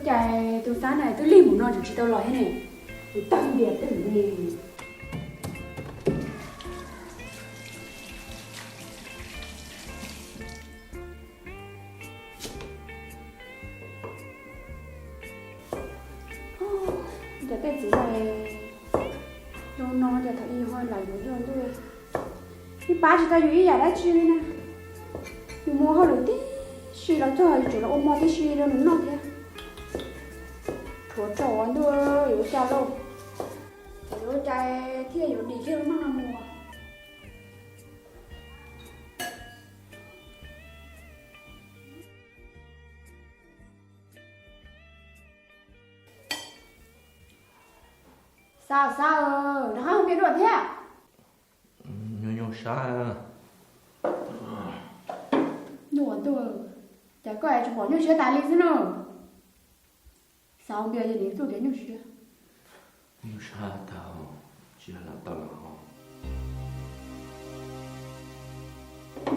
Cas tus Xab na twb lig mus no tseem tsis tau los thiab ne? Tus tag npias twg ne? Cov tej txiv ne, zoo no cas thaum ub yus ho lam yuav luag ntuj, ib pab tsis tau yus ib yam dab tsi li na. Yus mus hauj lwm tib si los txog yus tseem los ua mov tib si rau nws noj thiab. Rhuav tsaug ua ntuj, yuav ua cas lauj? Yuav ua cas thiaj yuav dim kiag lub neej no mus? Xav, Xav, rov qab hu npias dua thiab. Nyuaj nyuaj sab. Nyuaj ua ntuj, cas koj tsis pom nyuaj siab tas li xwb na? Xav hu npias ces nws tuaj tias nyuaj siab. Nyuaj sab tag, tsis lam tau los ho.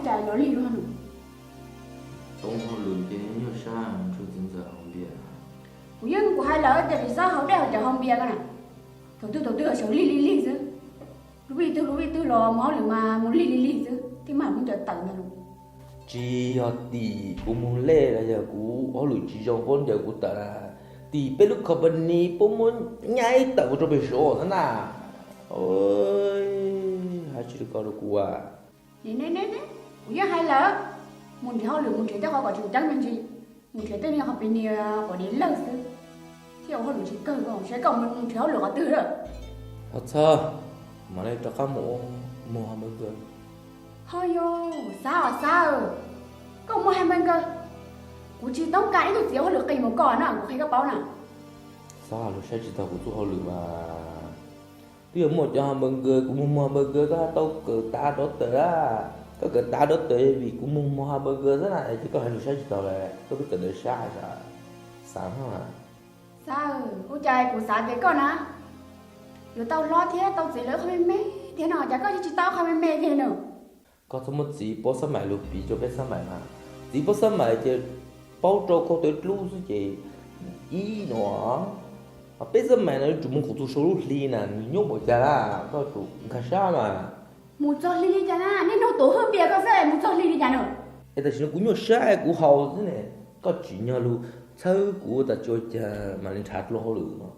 Cas yuav lig luag no? Toob hauj lwm ces nyuaj sab, tsuas txiv ntxawm haus npias. Kuv yeej kuv hais lawm tias tsis txhob haus dej haus cawv haus npias ko na. Thaum twg thaum twg sawv lig lig lig xwb. Lub vij twg lub vij twg los mus hauj lwm mas mus lig lig lig xwb, thiaj mam muab ncaws tawm ntag lauj. Tsis yog tim kuv mus lej los yog kuv hauj lwm tsis zoo puab ncaws kuv tawm na, tim peb lub company puab muab nyaib tawm mus rau pem Suav xwb na. Hais tsis li ko rau kuv as. Kuv yeej hais lawm, mus nrhiav hauj lwm mus nrhiav tej qhov kom tseem ceeb me ntsis, mus nrhiav tej me qhov pem nias quav dev lawj xwb, thiaj ua hauj lwm tsis kawg. Koj saib koj mus nrhiav hauj lwm qhov twg lawm? Ho txhob, mam li rov qab mus ua muag hamburger. Ho yog, Xab os Xab, koj muag hamburger, kuv tsis toob kas ib tug txiv hauj lwm qis mus koj no, kuv qhia koj paub na. Xab, luag saib tsis taus kuv txuj hauj lwm mas. Twb yog muaj cov hamburger, kuv muag muag hamburger koj tau kawm tav dov tawm a. Koj kawm tav dov tawm vim kuv muag muag hamburger xwb na, es ces koj hais luag saib tsis taus lawm, koj twb kawm ntawv sab, Xab. Xab, ua cas kuv xav tias koj na yuav tau hlob thiab tau txiv lawv qhov me me thiab no, cas koj tsis tau qhov me me kiag no? Koj txhob muab txiv pob xab mais lug piv rau peb xab mais mas, txiv pob xab mais ces paub rau kauj tawv dlub xwb ces ib no, peb xab mais no yuav tsum mus qhov txog sau lub hli na, nws nyob npaum cas na, koj tsum nkag sab mas. Mus txog hli li cas na, niaj hnub tuav hwj npias koj xwb, mus txog hli li cas na? Es tam sim no kuv nyuaj sab kuv haus xwb ne, koj tsim nyog lug txhawb kuv tas tsis ua cas mam li nrhav dlua hauj lwm no.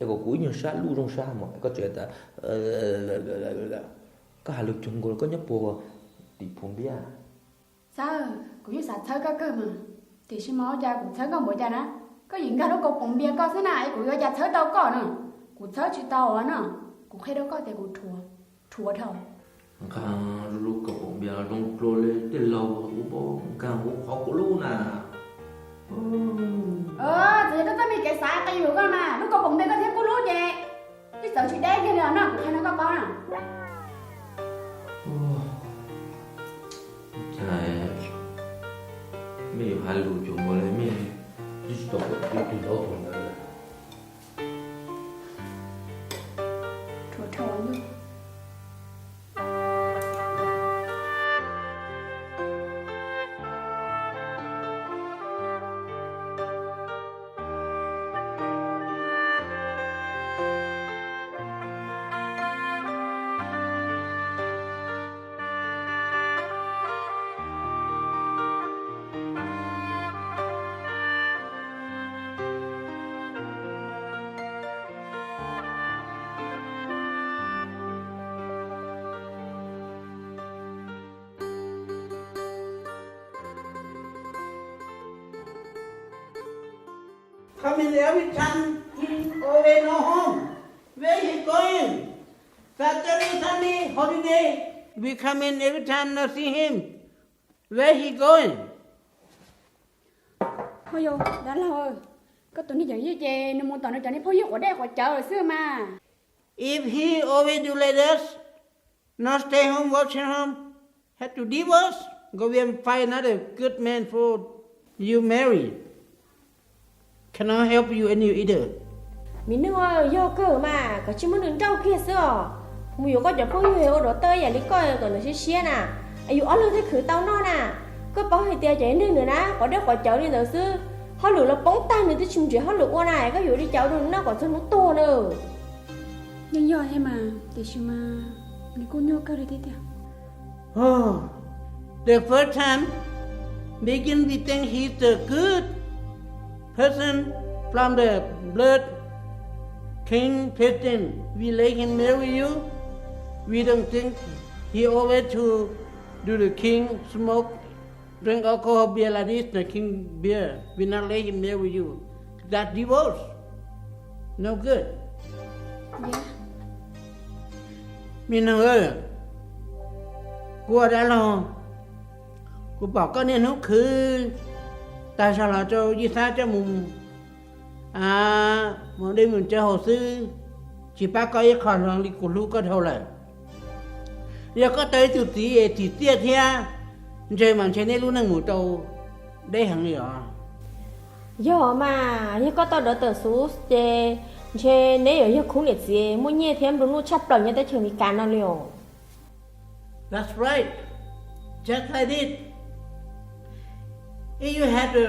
Es kom kuv ib nyuag sab luj zoo sab mas koj tseem tas, koj hais lus cuag nkaus koj nyob puag tim Phuv Npiab. Xab, kuv yeej xav txhawb koj kawg mas, tiam sis mas ua cas kuv txhawb koj npaum cas na? Koj yeej nkag lub kaus poom npias koj xwb na, es kuv yuav ua cas txhawb tau koj na? Kuv txhawb tsis tau os na, kuv qhia rau koj tias kuv rhuav, rhuav dhau. Nkag lub kaus poom npias los zoo dlua li tej laus, kuv nkag kuv qhov kuv lub na. Txawm yog koj txoj me kev xav qis yus koj mas, lub kaus poom npias koj thiab kuv lub ces twb txawv tsis deb kiag li os no, kuv qhia no koj paub na. Cas mej yuav hais lus cuag nkaus li mej twb tsis tau pom tus ntaub tus ntawv. Coming every time he always no home. Where he going? Saturday, Sunday, holiday. We coming every time no see him. Where he going? Ho yog dab laug, koj tus neeg cawm yij ces nws mus tom nws cov niag phooj ywg quav dej quav cawv xwb mas. If he always do like this, not stay home, watch him home, have to divorce, go and find another good man for you marry. Cannot help you any either. Me nug, yog kawg mas koj tsis muab nws nrauj kiag xwb os. Mus yuav koj cov phooj ywg ua dov tawj yam li koj kom ntawd siab siab na, es yus ob leeg thiaj khwv tau noj na. Koj paub hais tias cov neeg ntawd na quav dej quav cawv li ntawd xwb, Hauj lwm los poob tag, nws twb tsis mus nrhiav hauj lwm ua na, koj yuav ua li cas ua rau nws noj kom txog hnub tuag na? Yeej yog thiab mas, tiam sis mas nws kuj nyuaj kawg li thiab tiag. Oh, the first time, begin we think he's a good person from the blood, King Christian. We let him marry you. We don't think he always to do the king smoke, drink alcohol beer like this, the king beer. We not let him marry you. That divorce. No good. Me noog, kuv ua dab laug, kuv pom koj niaj hnub khwv tag zog los rau Yij Xab coj mus, mus dej mus cawv haus xwb, tsis pab koj ib qho hlo li, kuv hlub koj dhau lawm. Yog koj tau ib tug txiv es tsim txiaj thiab ntse mas ntshe neb lub neej mus tau deb heev li os. Yog mas, yog koj tau dov tawm xub ces ntshe neb yuav yog khub niam txiv muaj nyiaj thiab nplua nuj tshaj plaws nyob teb chaws Amelikas no li os. That's right. Just like this. If you have the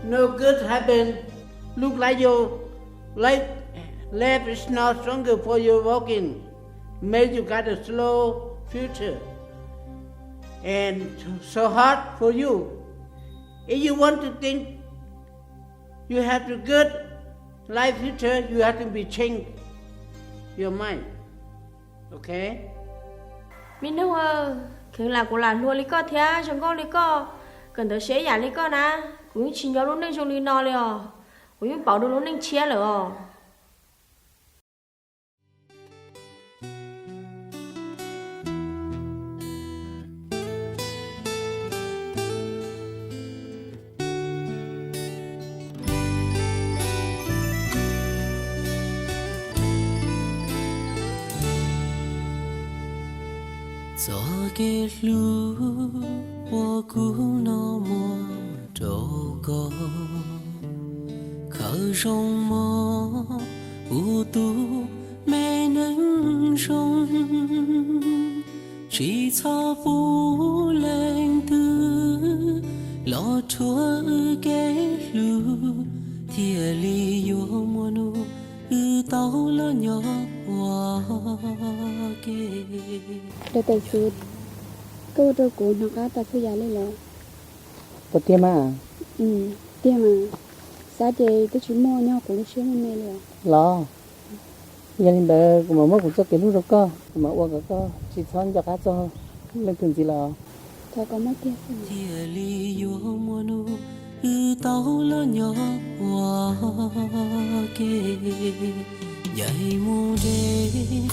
no good happen, look like your life, life is not stronger for your walking. Maybe you got a slow future and so hard for you. If you want to think you have a good life future, you have to be change your mind. Okay? Me noog, kheev lam kuv lam hluas li koj thiab zoo nkauj li koj, kawm ntawv siab yam li koj na, kuv yeej tsis nco lub neej zoo li no li os. Kuv yeej pauv dua lub neej tshiab lawm os. Txoj kev hlub uas kuv noj muag rau koj, khaws zoo mog kuv tus me neeg zoo. Tsis txhob pub leej twg los rhuav wb kev hlub, thiaj li yuav muaj hnub wb tau los nyob ua ke. Dov tawm xub, koj ua rau kuv hnov qab tas txhua yam li lawm. Puas tiag mas? Tiag mas, xav ces twb tsis muaj nyob kuv lub siab me me li os. Los, yog li ntawd kuv mam muab kuv txoj kev hlub rau koj, kuv mam ua kom koj tsis txhob nco qab txog leej twg ntxiv lawm. Thov kom muaj tiag xwb. Thiaj li yuav muaj hnub wb tau los nyob ua ke. Ncaim mus deb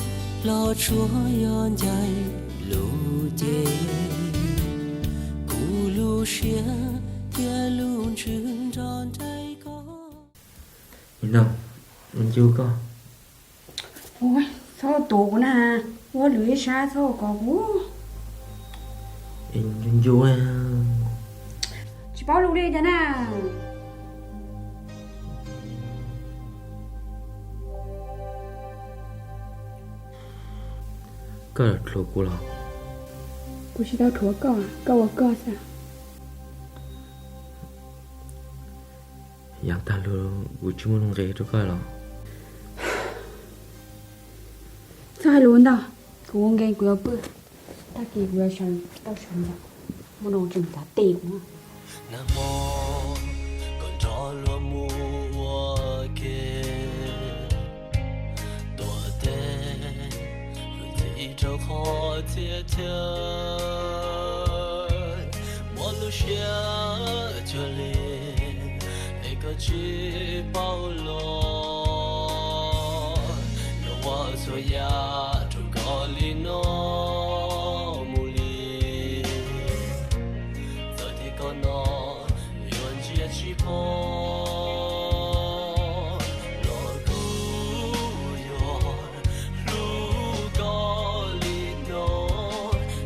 los tsuas yog ncaim lus ceg, kuv lub siab thiab lub ntsws nrog nraim koj. Ncu koj. Txhob tuav kuv na, ua lwm ib sab txhob kov kuv. Ncu ncu. Tsis paub lus li cas na. Koj dhuav kuv los? Kuv tsis tau dhuav koj, koj ua koj xwb. Yav tag los kuv tsis muaj nuj nqis rau koj los? Txhob hais lus ntau, kuv ua nkees kuv yuav pw, tag kis kuv yuav sawv tau sawv ntxov, muaj nuj tsis tav tes kuv. Nag hmo koj nrog luag mus ua ke, tuam teb luag ntxhi rau qhov txias thiab, muaj lub siab cuag li es koj tsis paub los, luag ua txhua yam rau koj li no mus li. Txawm tias koj no yuav ntsia tsis pom los kuv yuav hlub koj li no,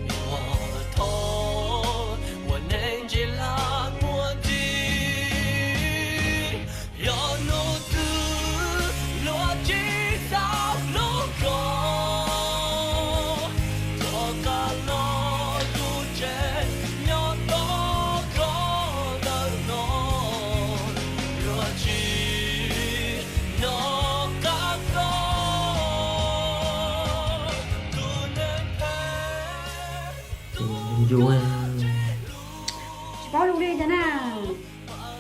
yuav thov ua neej ntsib laj muaj nti. Yog hnub twg luag tsis xav hlub koj,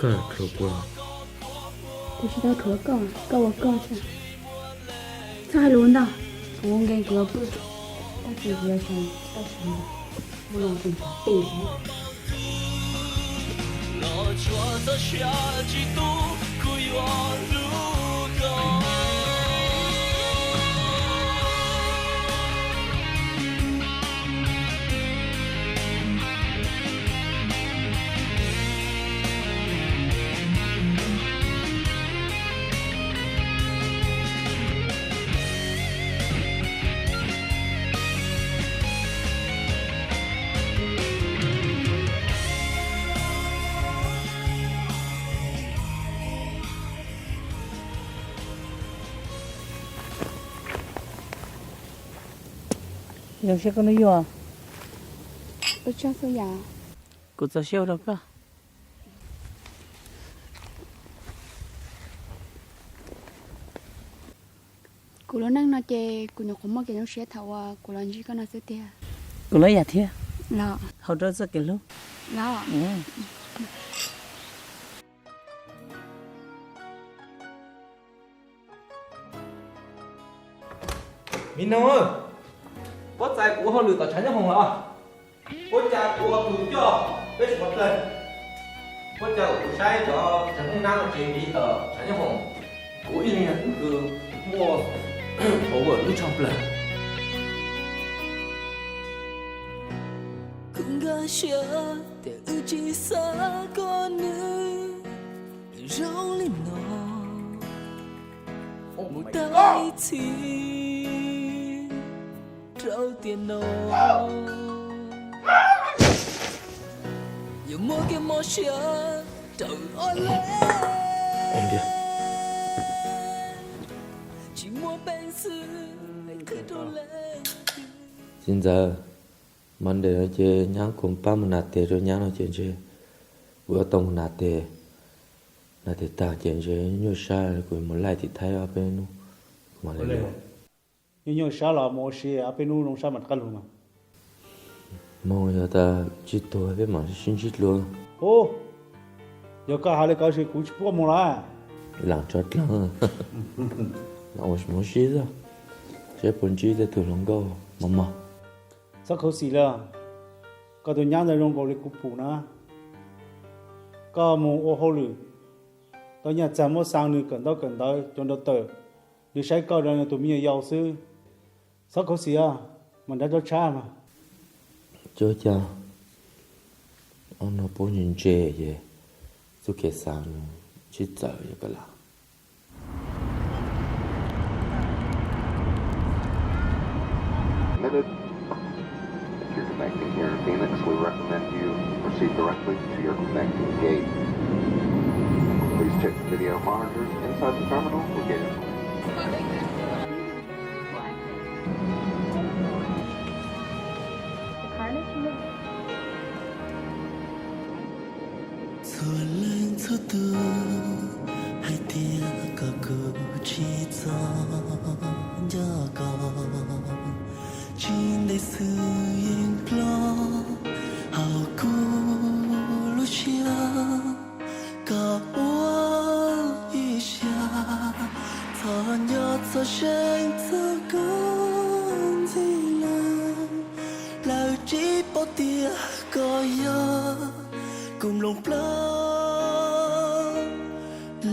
Koj dhuav kuv? Kuv tsis tau dhuav koj, koj ua koj xwb. Txhob hais lus ntau, kuv ua nkees kuv yuav pw, tab sis kuv yuav xyuas koj tsis mus, mus los tus tib. Zoo siab koj hnub yuav. Ua tsaug Xu Yam. Kuv txaus siab ua rau koj. Kuv lub neej no ces kuv nyuam qhuav muaj kev zoo siab thaum uas kuv los ntsib koj no xwb tiag. Kuv los yam thiab. Los. Hau rau txoj kev hlub. Los. Me noog, puab txais kuv ua hauj lwm tom tshav nyob hoom los? Puab cas kuv ua tus coj peb sawv daws plawg? Puab cas kuv saib cov tsav hnub nab no tsev viv tom tshav nyob hoom, kuv ib leeg kws muaj power lub tshooj plawg. Kuv nkag siab tias wb tsis xav kom nws zoo li no. Mus tau ib txhis rau tiam no, yuav muab kev mob siab rau ob leeg, tsis muaj peev xwm qhia rau leej twg. Txiv ntxawm, Monday no ces nyab kuv pab mus nas tes rau nyab no ces ntshe kuv yuav tau mus nas tes. Nas tes tag ces ntshe nyuaj sab kuv mus laij tim Thaib ob peb hnub mam li. Nyuaj nyuaj sab los mus ua si ob peb hnub zoo sab mam rov qab lug mas. Moog yog tas tsis tuag peb mam sib ntsib dlua. Ub, yog koj hais li ko ces kuv tsis pub koj mus lawm. Lam tso dlaag, lam ua si xwb, seb puas ntsib tej tug hluas nkauj mos mos. Txhob khuv xim li, koj tus nyab ntawd zoo nkaus li kuv pum na. Koj mus ua hauj lwm, tau nyaj txag muab xaa nws kawm ntaub kawm ntawv cov nrau tawm, nws saib koj zoo li tus me nyuam yaus xwb. Txhob khuv xim, mam nrhiav tau tshab mas. Cuab cag, ob no puab ntse ntse ces txuj kev xaav nws sib txawv yog koj lam. If you're connecting here in Phoenix, we recommend you proceed directly to your connecting gate. Please check the video monitors inside the terminal for gate information. Txhua leej txhua tus hais tias kom kuv tsis txhob nco koj, tsis ntev xwb yeej ploj hauv kuv lub siab. Koj ua ib siab, txhob nco txog seeb txog koj ntxiv lawm. Lawv tsis paub tias koj yog kuv nplooj plaub.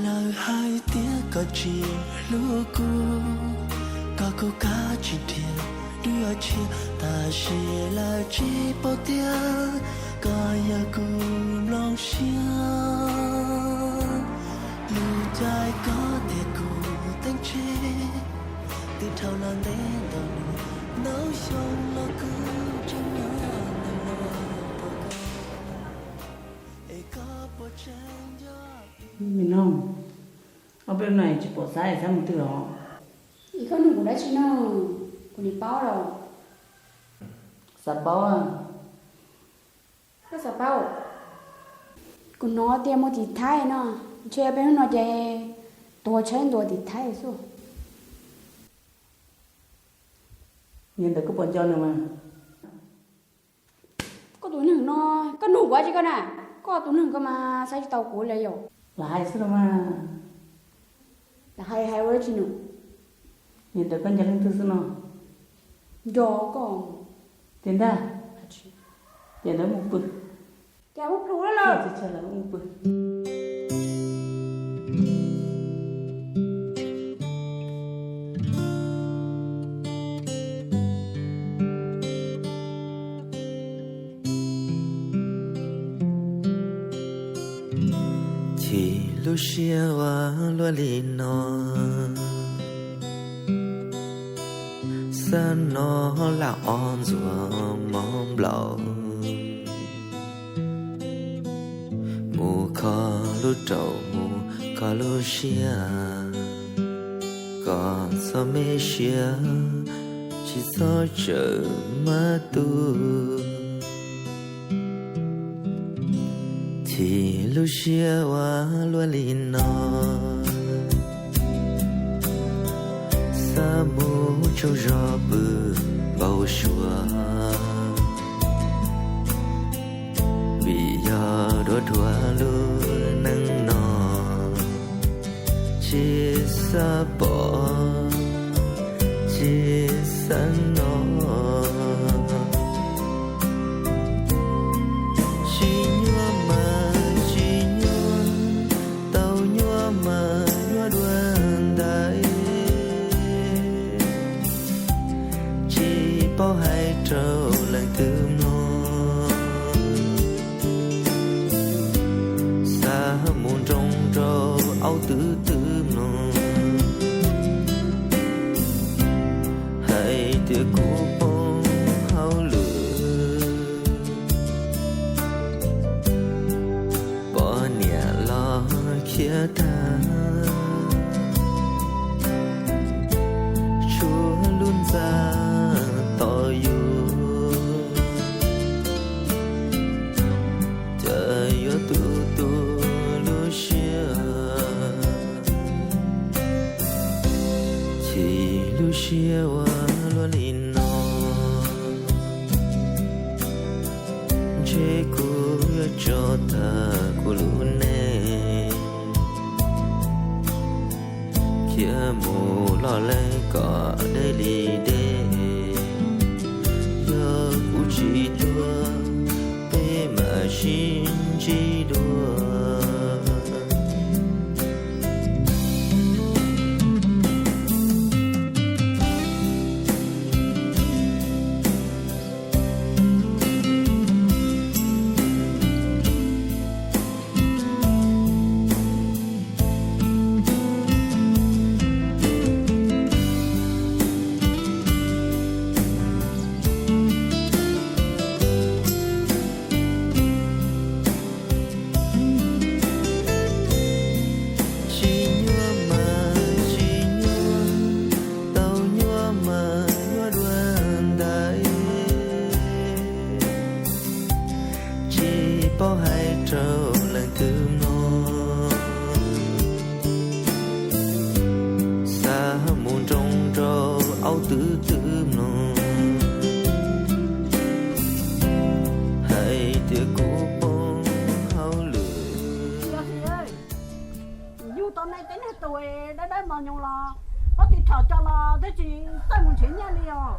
Lawv hais tias koj tsis hlub kuv, koj kuj kav tsij nrhiav dua tshiab, tab sis lawv tsis paub tias koj yog kuv nplooj siab. Lub caij koj thiab kuv teem tseg, twb dhau los ntev ntau lub ntau xyoo los kuv tseem nyob ntawm no tos koj, es koj puas tseem nco? Me noog, ob peb hnub no tsis pom Xab, Xab mus twg los? Es koj nug kuv dab tsi no? Kuv nim paub los? Xav paub. Koj xav paub? Kuv hnov tias mus tim Thaib no, ntshe ob peb hnub no ces tuav tsheb ntua tim Thaib xwb. Yog ntawd koj puas nco nws mas? Koj tus neeg no, koj nug kuv dab tsi koj na? Koj tus neeg koj mas saib tsis tau kuv li yom. Lam hais xwb los mas. Lam hais hais ua dab tsi nws? Niam ntawm koj nco leej twg xwb no? Nco koj. Tiag ntag. Ces lawv mus pw. Cas mus plhus lawm? Mus pw. Chim lub siab ua luaj li no, xab no lam ob ntxuag mob nplaum. Mus kho lub raum mus kho lub siab, kom txhob me siab, tsis txhob tsawm mab tub. Chim lub siab ua luaj li no, xav mus tsaug zog pw npau suav, vim yog duab dhuav lub neej no, tsis xav pom, tsis xav hnov. Tsis nyuaj mas tsis nyuaj, tau nyuaj mas nyuaj dua ntais. Tsis paub hais rau leej twg mloog, xav mus nroo rau aub twv twv mloog, hais tias kuv poob hauj lwm, poj niam los khiav tag, tshuav lub ntxa tos yus, cas yuav tu tu lub siab. Chim lub siab ua luaj li no, ntshe kuv yuav tso tag kuv lub neej, khiav mus loj leej kom deb li deb. Yog kuv tsis tuag, peb mam sib ntsib dua. Tsis nyuaj mas tsis nyuaj, tau nyuaj mas nyuaj dua ntais. Tsis paub hais rau leej twg mloog, xav mus nroo rau aub twv twv mloog, hais tias kuv poob hauj lwm. Yug tau nej tej niag tus dawb dawb mos nyoos los pob tis rhawm cov los twb tsis txawj mus nrhiav nyiaj li os.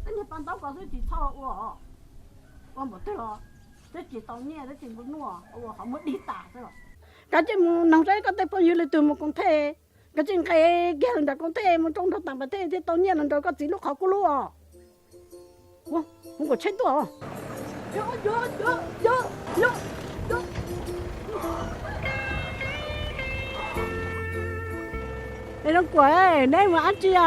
Tej niag paj ntaub ko twb tsis txhob ua, ua npaum twg los twb tsis tau nyiaj, twb tsis nplua nuj, ua qhov muag dig tas xwb. Koj cia li mus noog saib koj tej phooj ywg lwm tus mus koom thej, koj cia li nqes kiag ntawm koom thej mus rau nram Tam Pas Thej thiaj tau nyiaj los nrog koj txiv lub qhov kub lub os. Ua, mus kom tshaib tuaj os. Es Zoo Kuam, neb mus dab tsi os?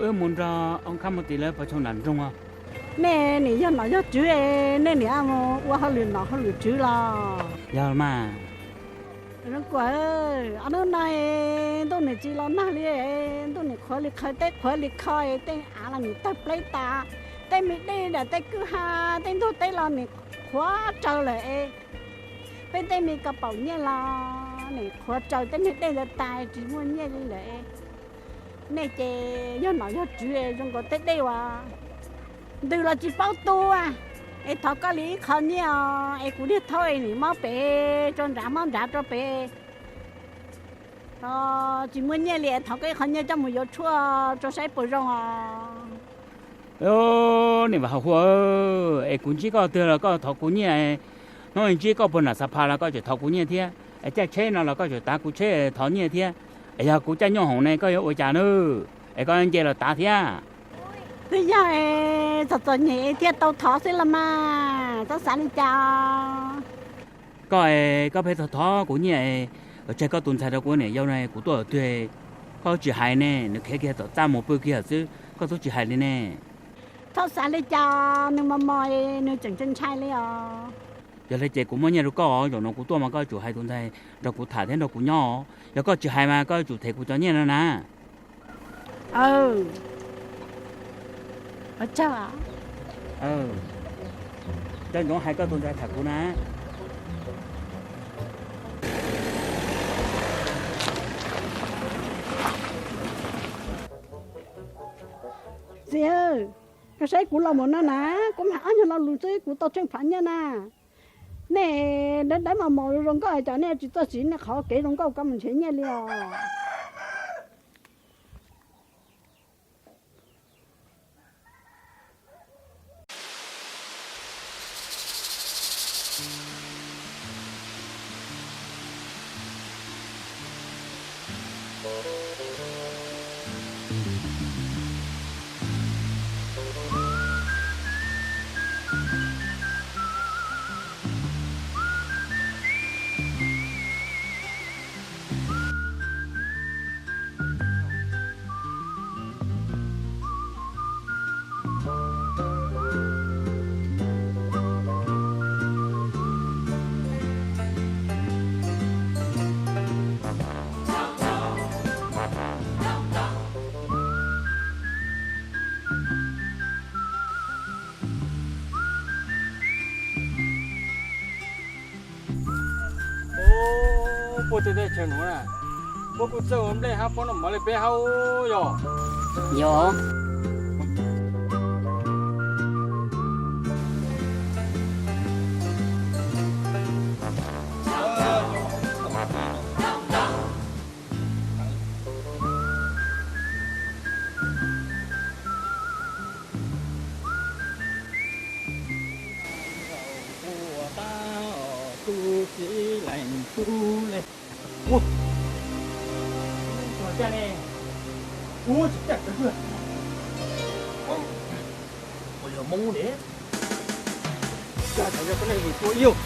Wb mus nrog Khab Mus Tim lawv pov tshooj nram nroog os. Nej nim yog nom yog tswv, nej nim mus ua hauj lwm nom hauj lwm tswv los? Yog mas. Zoo Kuam, ob hnub no ntuj nim tsis los nag li, ntuj nim qhuav li qhov teb qhuav li kho, tej av los nim tawg pleb tas, tej me dej nram tej kwj ha, tej ntug teb los nim qhuav raws lawm es, peb tej me kaus paum nyiaj los nim qhuav raws tej niag dej ntawd tas tsis muaj nyiaj li lawm. Nej ces yog nom yog tswv zoo nkaus tej dej uas ntws los tsis paub tu, Es thov koj li ib qho nyiaj os, es kuv niag thaub es nim mob pem, tso nrad mob nrad rau pem. Tsis muaj nyiaj li, thov koj ib qho nyiaj coj mus yuav tshuaj rau saib puas zoo os. Niam Vam Hauv Huam, es kuv ntsib koj twg los koj thov kuv nyiaj, hnub ntsib koj puag nram Xa Pha los koj tseem thov kuv nyiaj thiab, es caij tsheb no los koj tseem tav kuv tsheb thov nyiaj thiab. Es yog kuv caij nyooj hoom ne koj yuav ua cas nawb? Es koj nce los tav thiab. Twb yog txom txom nyem thiaj tau thov xwb los mas, txhob xav li cas. Koj, koj pheej thov thov kuv nyiaj, tseg koj tus ntxhais rau kuv niam yau ne, kuv tuaj twg koj tsis hais ne, nws khiav kiag tom txaj mus pw kiag xwb, koj twb tsis hais li ne. Txhob xav li cas, nws mos mos, nws tseem ntshai ntshai li os. Yog li ces kuv muab nyiaj rau koj, zaum no kuv tuaj mas koj tsum hais tus ntxhais nrog kuv tham thiab nrog kuv nyob. Yog koj tsis hais mas koj tsum them kuv cov nyiaj no na. Cov ntsoov hais koj tus ntxhais tham kuv na. Txiv, koj saib kuv los mus no na, kuv mam ob nyuag lo lus xwb kuv tau tsheej phav nyiaj na. Nej dawb dawb mos mos zoo nkauj es cas nej tsis txawj siv nej qhov kev zoo nkauj ko mus nrhiav nyiaj li os? Puag tej teb chaws nuav na, puab kuj txawj ua nplej hab puab noj mov le peb hab yog? Yog. Ua tab tus txiv leej tub le. Ua, ua cas ne? Ua tsis caj kawg. Ua yog Hmoob ne. Cas yog koj nej vwm tua ib yug.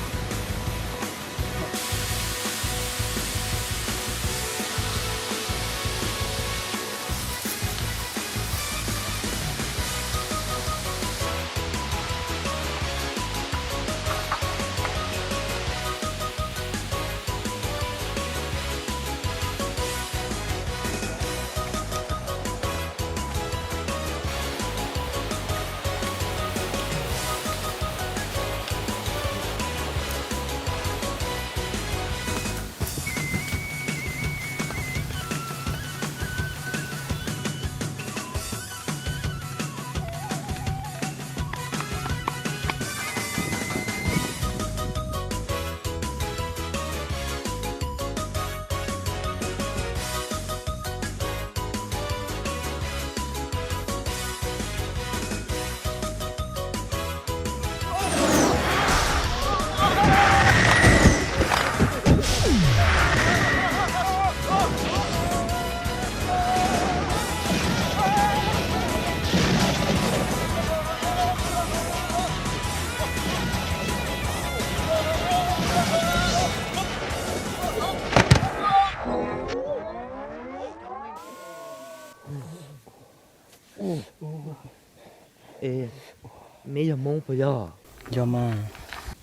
Meb yog Hmoob puas yog? Yog mas.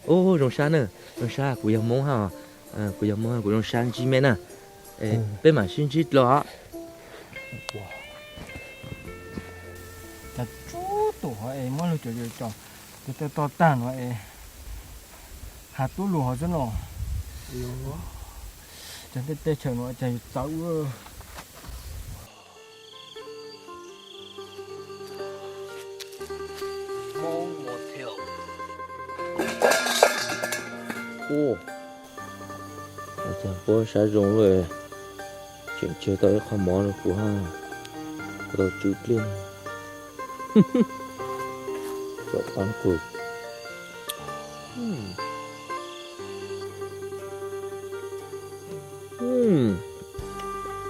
Ub, zoo sab na, zoo sab, kuv yog Hmoob hab, kuv yog Hmoob, kuv zoo sab ntsib meb na. Peb mam sib ntsib dlua os. Cas tsub tum hov es muab luag cov, cov, cov to tag no es has tub lug hov xwb no. Cas tej teb chaws no cas yuav txawv. Hmoob Motel. Ua, cas puab sab zoo lawm, tseem tseg tau ib qho mov rau kuv hab, kuv tau tswv dlej. Cov pab kawg.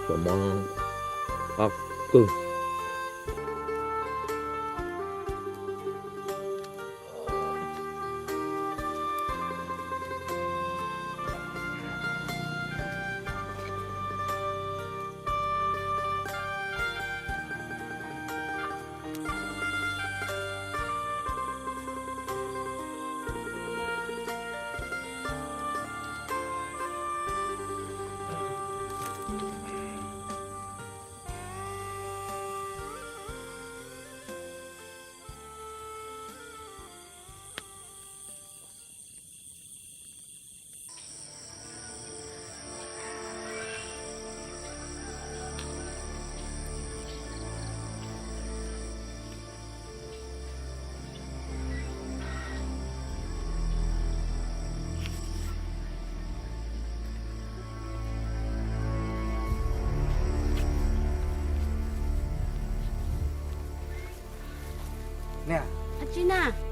Cov mov no qab kawg.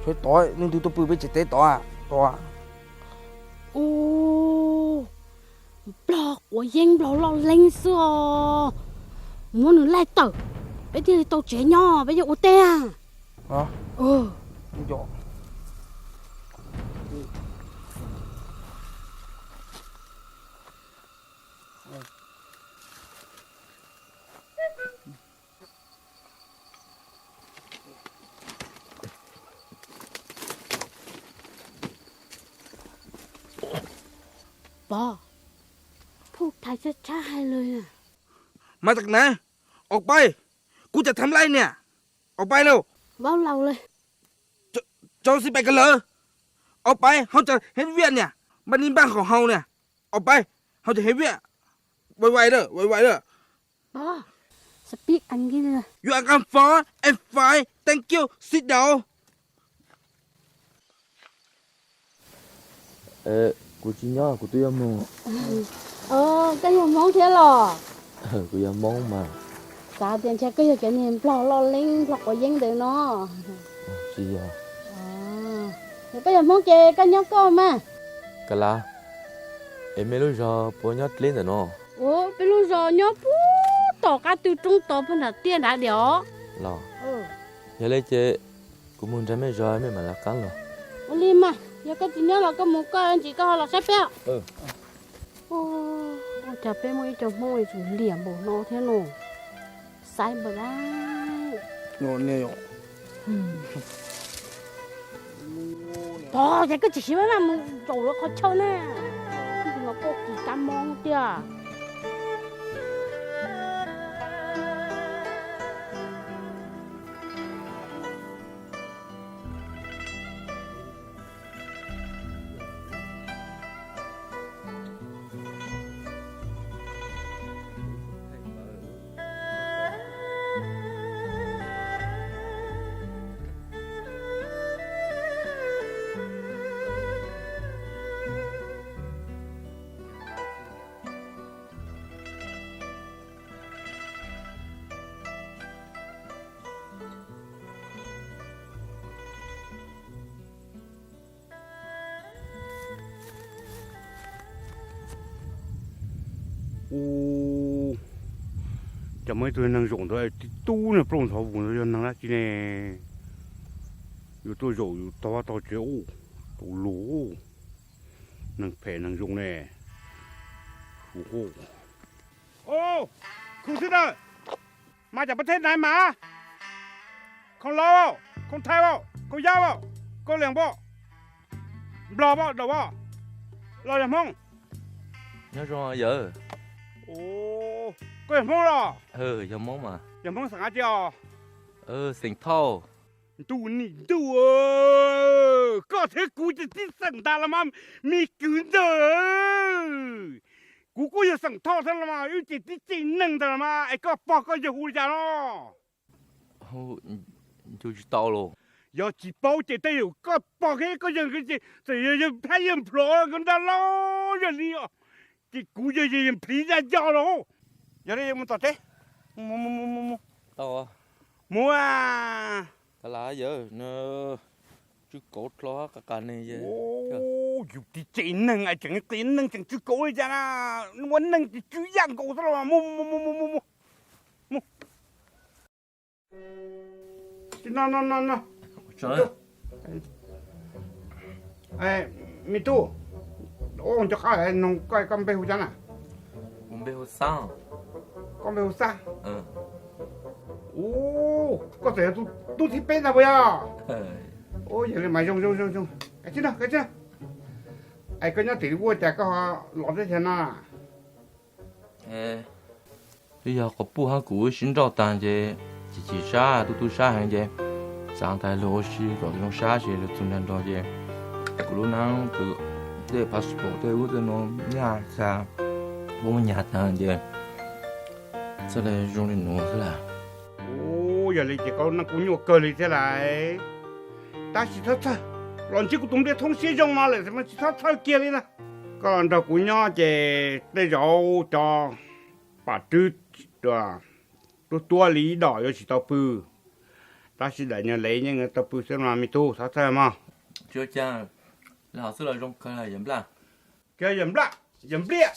Tshuav tod, leej twg tuaj pw peb tsev teb tod, tod. Ub, nplog quav yeeb nplog loj leeb xwb os. Muab nws laij tawm, peb thiaj li tau tsev nyob, peb yuav ua teb. Pog, phuj thaiv tshab tshab hais lawm. Mas tak na, ua pais, kuv cov tham laij niam, ua pais lauj. Vaub laus lawm. Cov xib pais ka lawv, ua pais hauv cov hev viaj niam, npaj ni npaj qhov hau niam, ua pais hauv cov hev viaj, vai vai lawm, vai vai lawm. Pog, speak English. You are come for and five, thank you, sit down. Kuv tsis nyob, kuv twb yuav moog. Koj yog Hmoob thiab los? Kuv yog Hmoob mas. Xav tias ntshe koj yog cov niag nplog loj leeb nplog quav yeeb ntawd no. Tsis yog. Koj yog Hmoob ces koj nyob koj mas. Ka lav, es mej lub zog puas nyob dleb ntawm no? Ua, peb lub zos nyob puag tom qab tw roob tod puag nram tiaj nrad diam os. Los, yog li ces kuv mus nrog mej zov mej mam lawv qab los. Ua li mas, yog koj tsis nyob los koj mus koj, ntsis koj ho los saib peb. Ua cas peb muaj ib co Hmoob es tsum liam npaum no thiab no. Saib npaum dab. Pog, ces koj tsis siv maj maj mus zaum lawv qhov chaw na. Tus no koj kis kab mob tiag. Ub, cas muaj ib tug neeg zaum ntawd tib tug niag plooj ntxhov vus ntawd yog neeg dab tsi ne? Yuav tuaj zaum yus tog vaj tog tsev ub, tau lus, neeg phem neeg zoo ne. Ub, khwv xwb na, mas cas pab theb nais mas, khoom Lauj, khoom Thaib, khoom Yaj, khoom Liam, Nplog, Daum, los yog Hmoob? Nyob zoo yawg. Koj yog Hmoob los? Yog Hmoob mas. Yog Hmoob xeem dab tsi os? Xeem Thoj. Ntuj nim ntuj, koj thiab kuv ces tib xeem ntag los mas, me kwv ntag. Kuv kuj yog xeem Thoj thiab los mas, wb ces tib tsev neeg ntag los mas, es koj pog koj yawg hu li cas no? Ncu tsis tau los. Yog tsis paub ces tej zaum koj pom kiag koj yawg ces txawm yog yawg plab yawg nplhov koj nrag lauj yog li os, ces kuv yawg yawg nplhiv zaj yog los. Yog li mus tom teb, mus mus mus mus mus. Mus a. Ka la yawg, tswj kauv dlhau qa qa ne. Yus tib tsev neeg tseem qias neeg tseem tswj kauv li cas na, ua neeg ces tswv yam nkaus xwb los mus mus mus mus mus mus. No no no no. Me tub, nco qab noog koj, koj npe hu cas na? Kuv npe hu Xab. Koj npe hu Xab? Ub, koj txawm yog tub thib peb ntag puas yog? Ub, yog li mas zoo zoo zoo zoo. Kav tsij no, kav tsij no. Es koj nyob tim li ua cas koj ho los teb chaws no? Twb yog quas puj hab kuv sib nrauj tag ces chim chim sab, tu tu sab heev ces xav tas lug ua si kom zoo sab ces lug txug nrag nrog ces kuv lub neej tej passport tej ub tej no nyaj tag, ua nyag tag ces txawm zoo li nuav xwb lawm. Ub, yog li ces koj lub neej kuj nyuaj kawg li thiab lawm. Tab sis txhob txhawj, los ntsib kuv tus npliaj thoob siab zoo no lawm mas tsis txhob txhawj kiag li na. Koj los nrog kuv nyob ces tej zaum cov pam rwb tuab tuab li ib dom yuav tsis tau pw, tab sis daim nyuag lev yeej tau pw xwb mas me tub, txhob txhawj mog. Tsis ua cas, li hov xwb los zoo kawg yawm nplaj. Tsis yog yawm nplaj, yawm npliaj.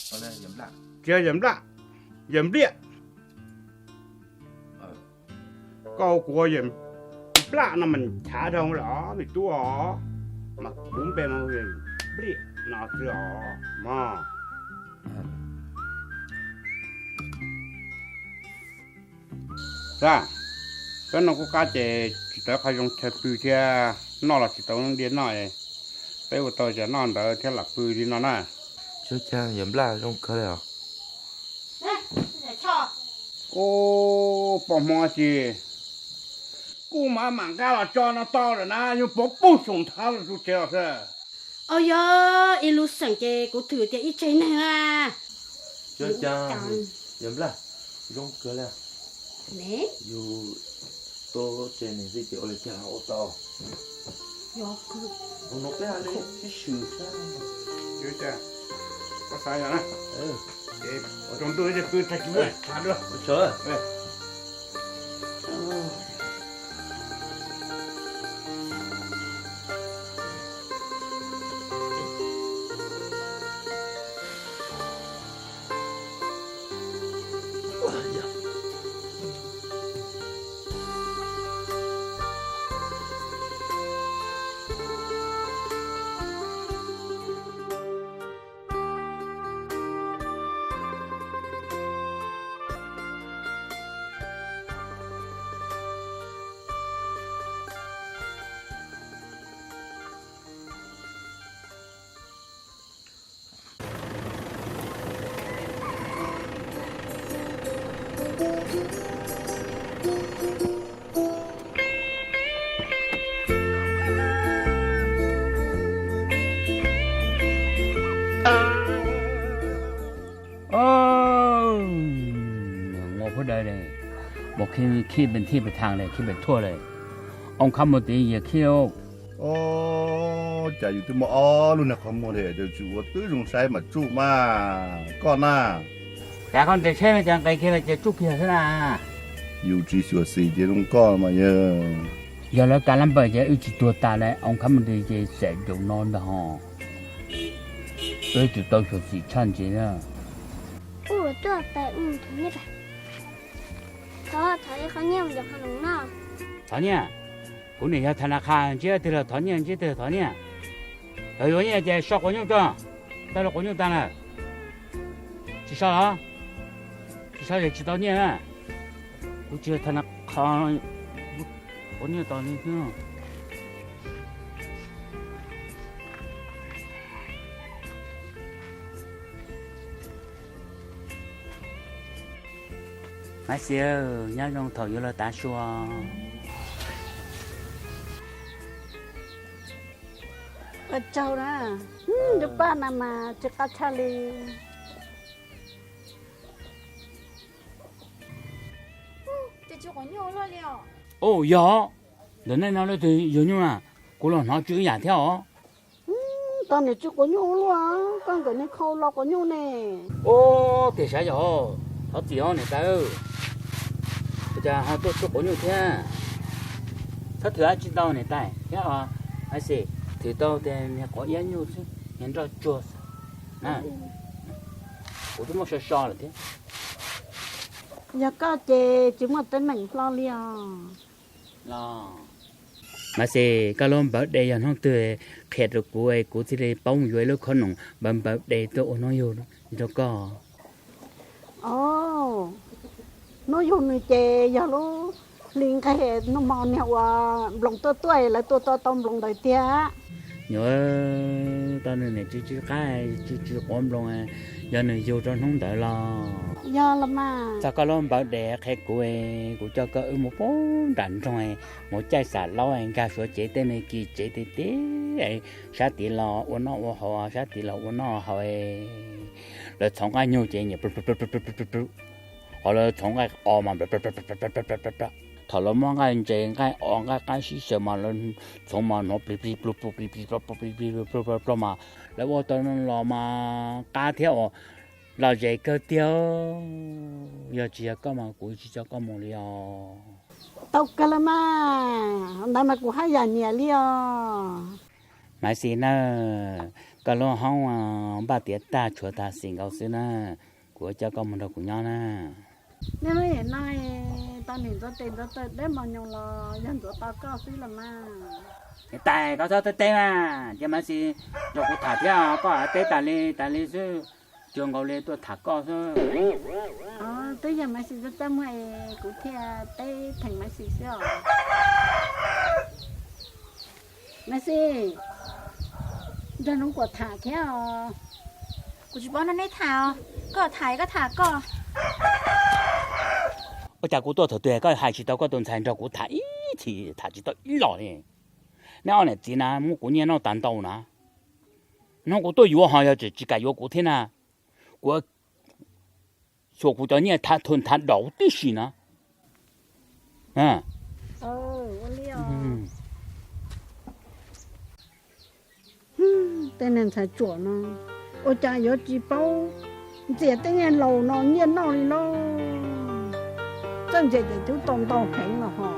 Tsis yog yawm nplaj, yawm npliaj. Koj hu kuv ua yawm nplaj no mas nchav dhau lawm os me tub os. Mas kuv npe mas yawm npliaj no xwb os mog. Xab, peb no kuj qab ces tsis tau qhov zoo chaw pw thiab, noj los tsis tau diav noj, peb ua tau zas noj ntawd thiab lam pw li no na. Tsis ua cas, yawm nplaj zoo kawg li os. Ub, poj hmov tsis, kuj mam mam nqa los tso no tau lawm na, yog pov puj xoom nthab los tus tsev los xwb. Au, yog ib lub xeem ces kuv thwm tias ib tsev neeg na. Tsis ua cas, yawm nplaj, zoo kawg li. Yus tuaj tsev neeg xwb ces ua li cas los ua tau. Ua no peb hab li sib swm xwb. Tsis ua cas, koj xav yog na. Tsaus ntuj ces pw tag kis mus tham dua. Mus khib pes thij pes thaam le, khib pes thuaj le, oo khab muag tiv yam khib. Cas yus twb muaj ob lub niag qhov muag li, tsis ua twb zoo saib mas tsuj mas koj na. Cas koj nres tsheb no cas nqis kiag los ces tsuj kiag xwb na. Yus tsis xyuam xim tias zoo koj mas yog. Yog lawv kav lab npawm ces wb tsis tuag tas lawm, oo khab muag tiv ces xam caum no ntag ho. Wb tsis tau xyuam xim tshaj ntse na. Thov nyiaj, kuv niam yog tha na qha ntsib twg los thov nyiaj, ntsib twg los thov nyiaj. Yog yuav nyiaj ces so quav nyuj tso, tawg los quav nyuj tag lawm. Tsis so los? Tsis so ces tsis tau nyiaj na. Kuv tsis yog tha na qha, quav nyiaj tos li xwb. Mab Xia, nyob zoo thaum yuav los tav su. Ua tsaug na, ntuj paj na mas tsis qab tshaj li. Ua yog, Ntawm nej no leej twg yug nyuj na? Kuv los hnov tsw ib yam thiab os. Tau niam tsw quav nyuj luaj, koj nkawm niag khau los quav nyuj ne. Ub, tiag sav yog, thov txim os niam tais, ua cas ho tuaj tsw quav nyuj thiab? Txhob thwm dab tsi ntau niam tais thiab os, Maiv Xis, thwm tau tias niag quav iab nyuj xwb, niag nroj tsuag xwb na. Kuv twb muab so so lawm thiab. Yog koj ces tsis muaj teeb meem hlo li os. Maiv Xis, koj lub npawv de yog hnub twg qhia rau kuv, kuv thiaj li paub yuav ib lub khob noom npawv npawv de tuaj ua hnub yug rau koj. Hnub yug nws ces yog lub hli nqeg noj hmo niag ua nploos tuaj tuaj, lawv tua tau nploos ntawd tiag. Nyuam, tau nws niam tsw tsw qaib tsw tsw quav nploos, yog nws yug rau hnub ntawd los? Yog los mas. Txog koj lub npawv de qhia kuv, kuv coj koj wb mus puag nram nroog, mus caij xam laub nkag suav tsev tej me kis tsev tej teb, sab tid los ua noj ua haus, sab tid los ua noj haus. Lawv txhoov nqaij nyuj ces nyiam, ho lawv txhoov nqaij os mas, thaum lawv muab nqaij ntses nqaij os nqaij qaib sib xyaw mas lawv txhoov mas hnov plig plig plug plug plig plig plog plog plig plig plog plog mas lawv ua tau los mas qab thiab uas lom zem kawg tiag. Yog tsis yog koj mas kuv tsis coj koj mus li os. Tau kawg los mas, ntawd mas kuv haj yam nyiam li os. Maiv Xis na, koj lub hoob npaj tiav tag tshuav tag xis nkaus xwb na, kuv coj koj mus nrog kuv nyob na. Nej muab yam no, tau niam ntxuav tes ntxuav taw dawb mos nyoos los yog ntxuav tau koj xwb los mas. Niam tais, koj txhob teb teb mas, cia Maiv Xis nrog kuv tham thiab, koj teb tas li tas li xwb, cuag nkaus li tuaj tham koj xwb. Twb yog Maiv Xis txaj muag es kuv thiaj teb theem Maiv Xis xwb os. Maiv Xis, nrog Nuv Kuam tham thiab os. Kuv tsis paub nrog neb tham os, koj tham koj tham koj. Ua cas kuv tuaj thaum twg koj hais tsis tau koj tus ntxhais nrog kuv tham ib chim, tham tsis tau ib los li? Neb ob niam txiv na muab kuv nyiaj noj tas ntau na. Hnub kuv tuaj yuav ho yog tsis kam yuav kuv thiab na, kuv xyuas kuv cov nyiaj thav daus tib si na. Tej niag ntxhais tsuam no, ua cas yuav tsis paub ntxias tej niag laus no nyiaj noj li lauj. Txawj ntxias ces twb tau ntau heev los ho.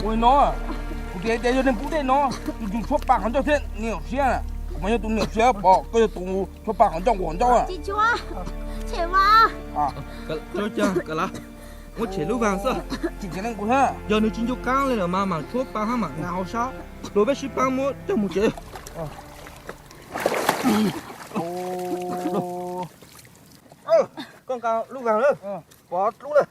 Ua no, kuv tias tias yog neeg pub dej no, tus tshuab pa qhov ncauj thiab niam siab, kuv mas yog tus niam siab pom koj yog tus tshuab pa qhov ncauj quas ncauj. Muab tshem lub vas xwb. Yog nws tsis ncu qab li lawm mas mam tshuab pa hab mam nqa hauv sab, rau peb sib pab muab coj mus tsev. Koj nqa lub vas lawm, pov dlub lawm.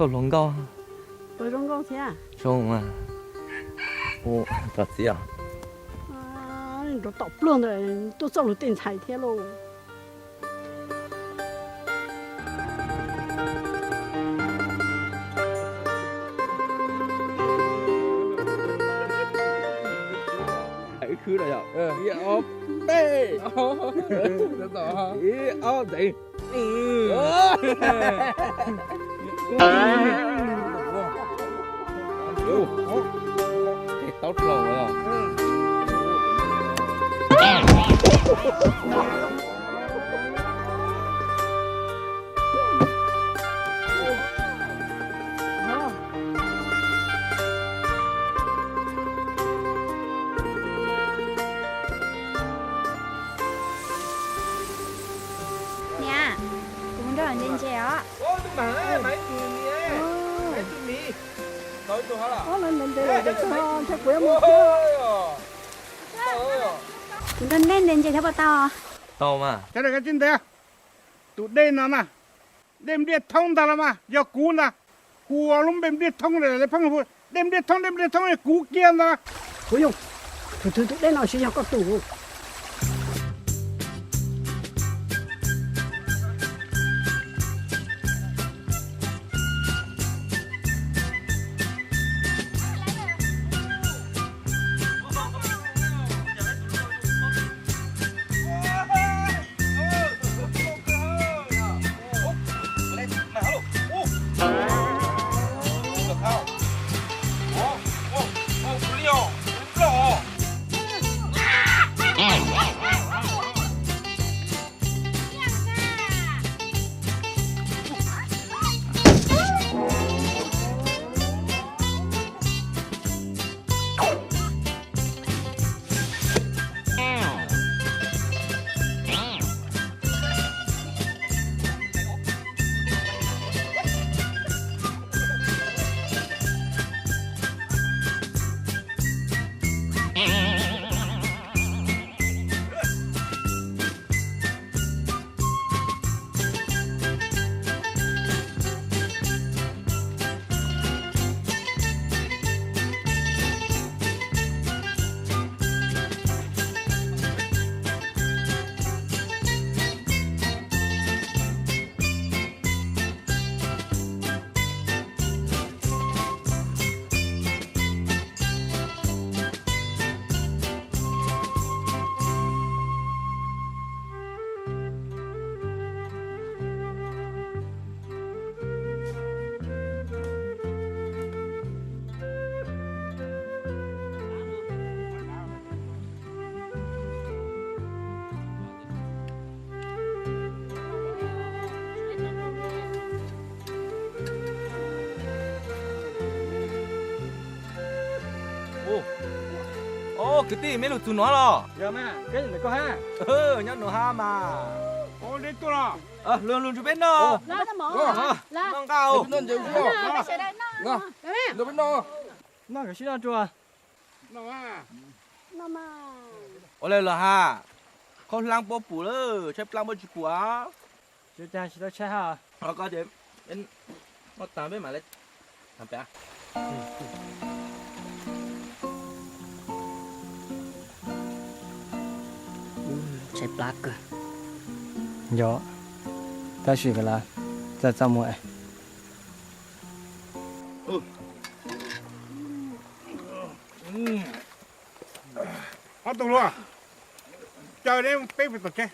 Xauj hluas nkauj. Puas zoo nkauj thiab? Zoo mas. Ua, tom txiv os. Nrov tom pluaj ntawd tuaj txoj lus tej ntxhais thiab lauj. Ib khwb no yog ib ob peb, ib ob ntxeev. Taub dlhau. Niam, kuv mus nrog lawv ntse ntse os. Kuv nrog nej ntse ntse thiab puas tau? Tau mas. Tus dej no na, dej npliaj thoob ntag los mas yog kuv ntag. Hu lub npe npliaj thoob, dej npliaj thoob, dej npliaj thoob yog kuv kiag ntag. Kuv yog tus thwv tus dej no, tsis yog koj tus. Kwv tij, mej lug txug nuav los? Nyob nuav hab mas. Lug, lug nrug peb noj. Noj nqaj. Ua le los has, khaub hlaab puab pum lawm, tshaib plab puab tsi pum. Koj ces noj taag peb mam le. Tshaib plab kawg. Yog, tab sis kawg lawm, txaj txaj muag. Ob tug hluas, caw neb peb pw tom tsev,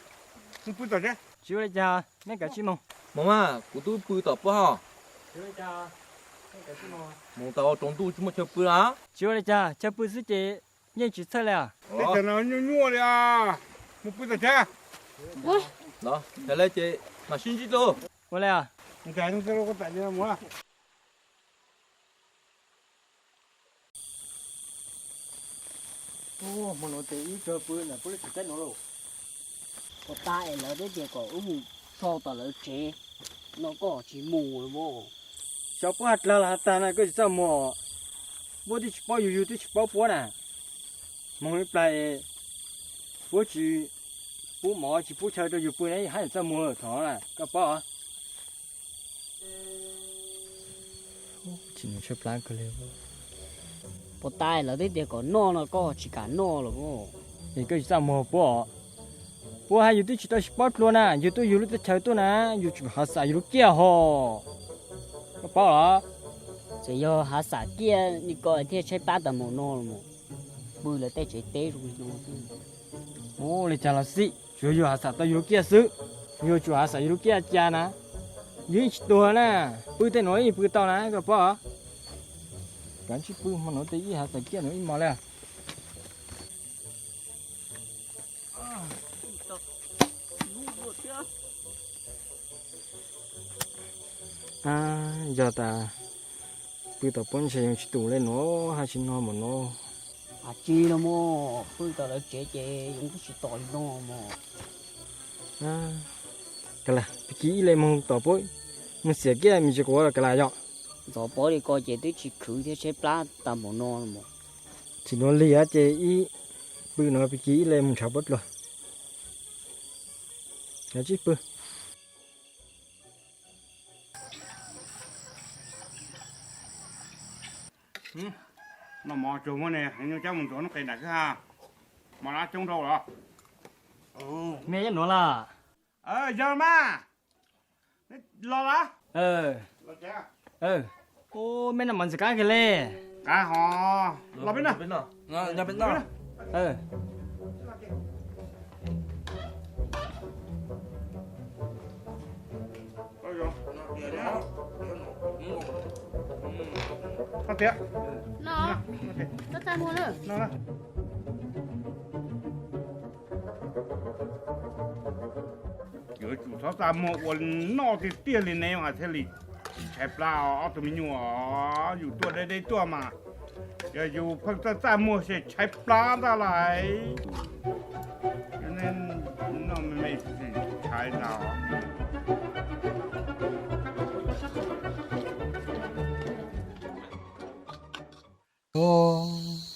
mus pw tom tsev. Tsis ua li cas, neb kav tsij mus. Mus mas, kuv twb pw tom puab hos. Mus tau tsaus ntuj tsis muaj chaw pw na. Tsis ua li cas, chaw pw xwb ces yeej tsis txhawj li. Teb chaws no nyuaj nyuaj li, mus pw tom tsev. Los, cas li ces mam sib ntsib dua. Ua li. Hmo no ces wb tsuas pw ntawm puab lub tsev teb no lauj. Puas tas es lawv twb tias kom wb mus so tom lawv tsev no koj tsis mus los mas. Xyov puab has dlag los has tag na koj tsis txaj muag. Puab twb tsis paub yug, yug twb tsis paub puab na. Moog ib plag puab tsis pub mov tsis pub chaw rau yug pw na, hab txaj muag thaum no na koj paub. Puas tas lawv twb tias kom noj no koj tsis kam noj los mas. Es koj tsis txaj muag puab os. Puab hab yug twb tsis tau sib paub dlua na, yug tuaj yug lub teb chaws tuaj na, yug tsum hav xav yug lub kiaj hos. Koj paub los? Txawm yog hav xav kiaj li ko thiaj tshaib plab tag mus no los mas. Pw lawv tej tsev teb zoo li no. Ua li cas los xij, tsuas yog hav xav tau yug lub kiaj xwb. Yug tsum hav xav yug lub kiaj cas na, yug yeej tsis tuag na. Pw tej nuav yeej pw tau na koj paub. Kav tsij pw, hmo no tej ib hav xav kiaj no ib mos li. Yog tas pw tom puab ntshe yog tsis tus le nuav hab tsis noj mas no. Has tsis los mas, pw tom lawv tsev ces yog twb tsis tom li no mas. Kav liam, pig kig ib leeg moog tom puab, moog xiam kiaj me ntsis quav kav liam yog. Ntxov pov li ko ces twb tsis khwv thiab tshaib plab tag npaum no los mas. Tsis nuav lig ces ib pw no pig kig ib leeg moog ntshav puab dlua. Kav tsij pw. Noj mov tsuag muab ne, nyuj cab mus ntxuav nub qes nram kwj ha. Mov lab coob dhau los. Mej nyob nuav los? Yog mas. Los los. Mej noj mov ntxim qab kawg le. Qab hos. Los peb noj. Tias yuav tsum txhob txaj muag ua noj tiag tiag li ne mas thiaj li tsis tshaib plab. Ob tug me nyuam, yus tuaj deb deb tuaj mas, yog yus pheej txaj txaj muag ces tshaib plab ntag lauj. Noj me me tshaib ntag.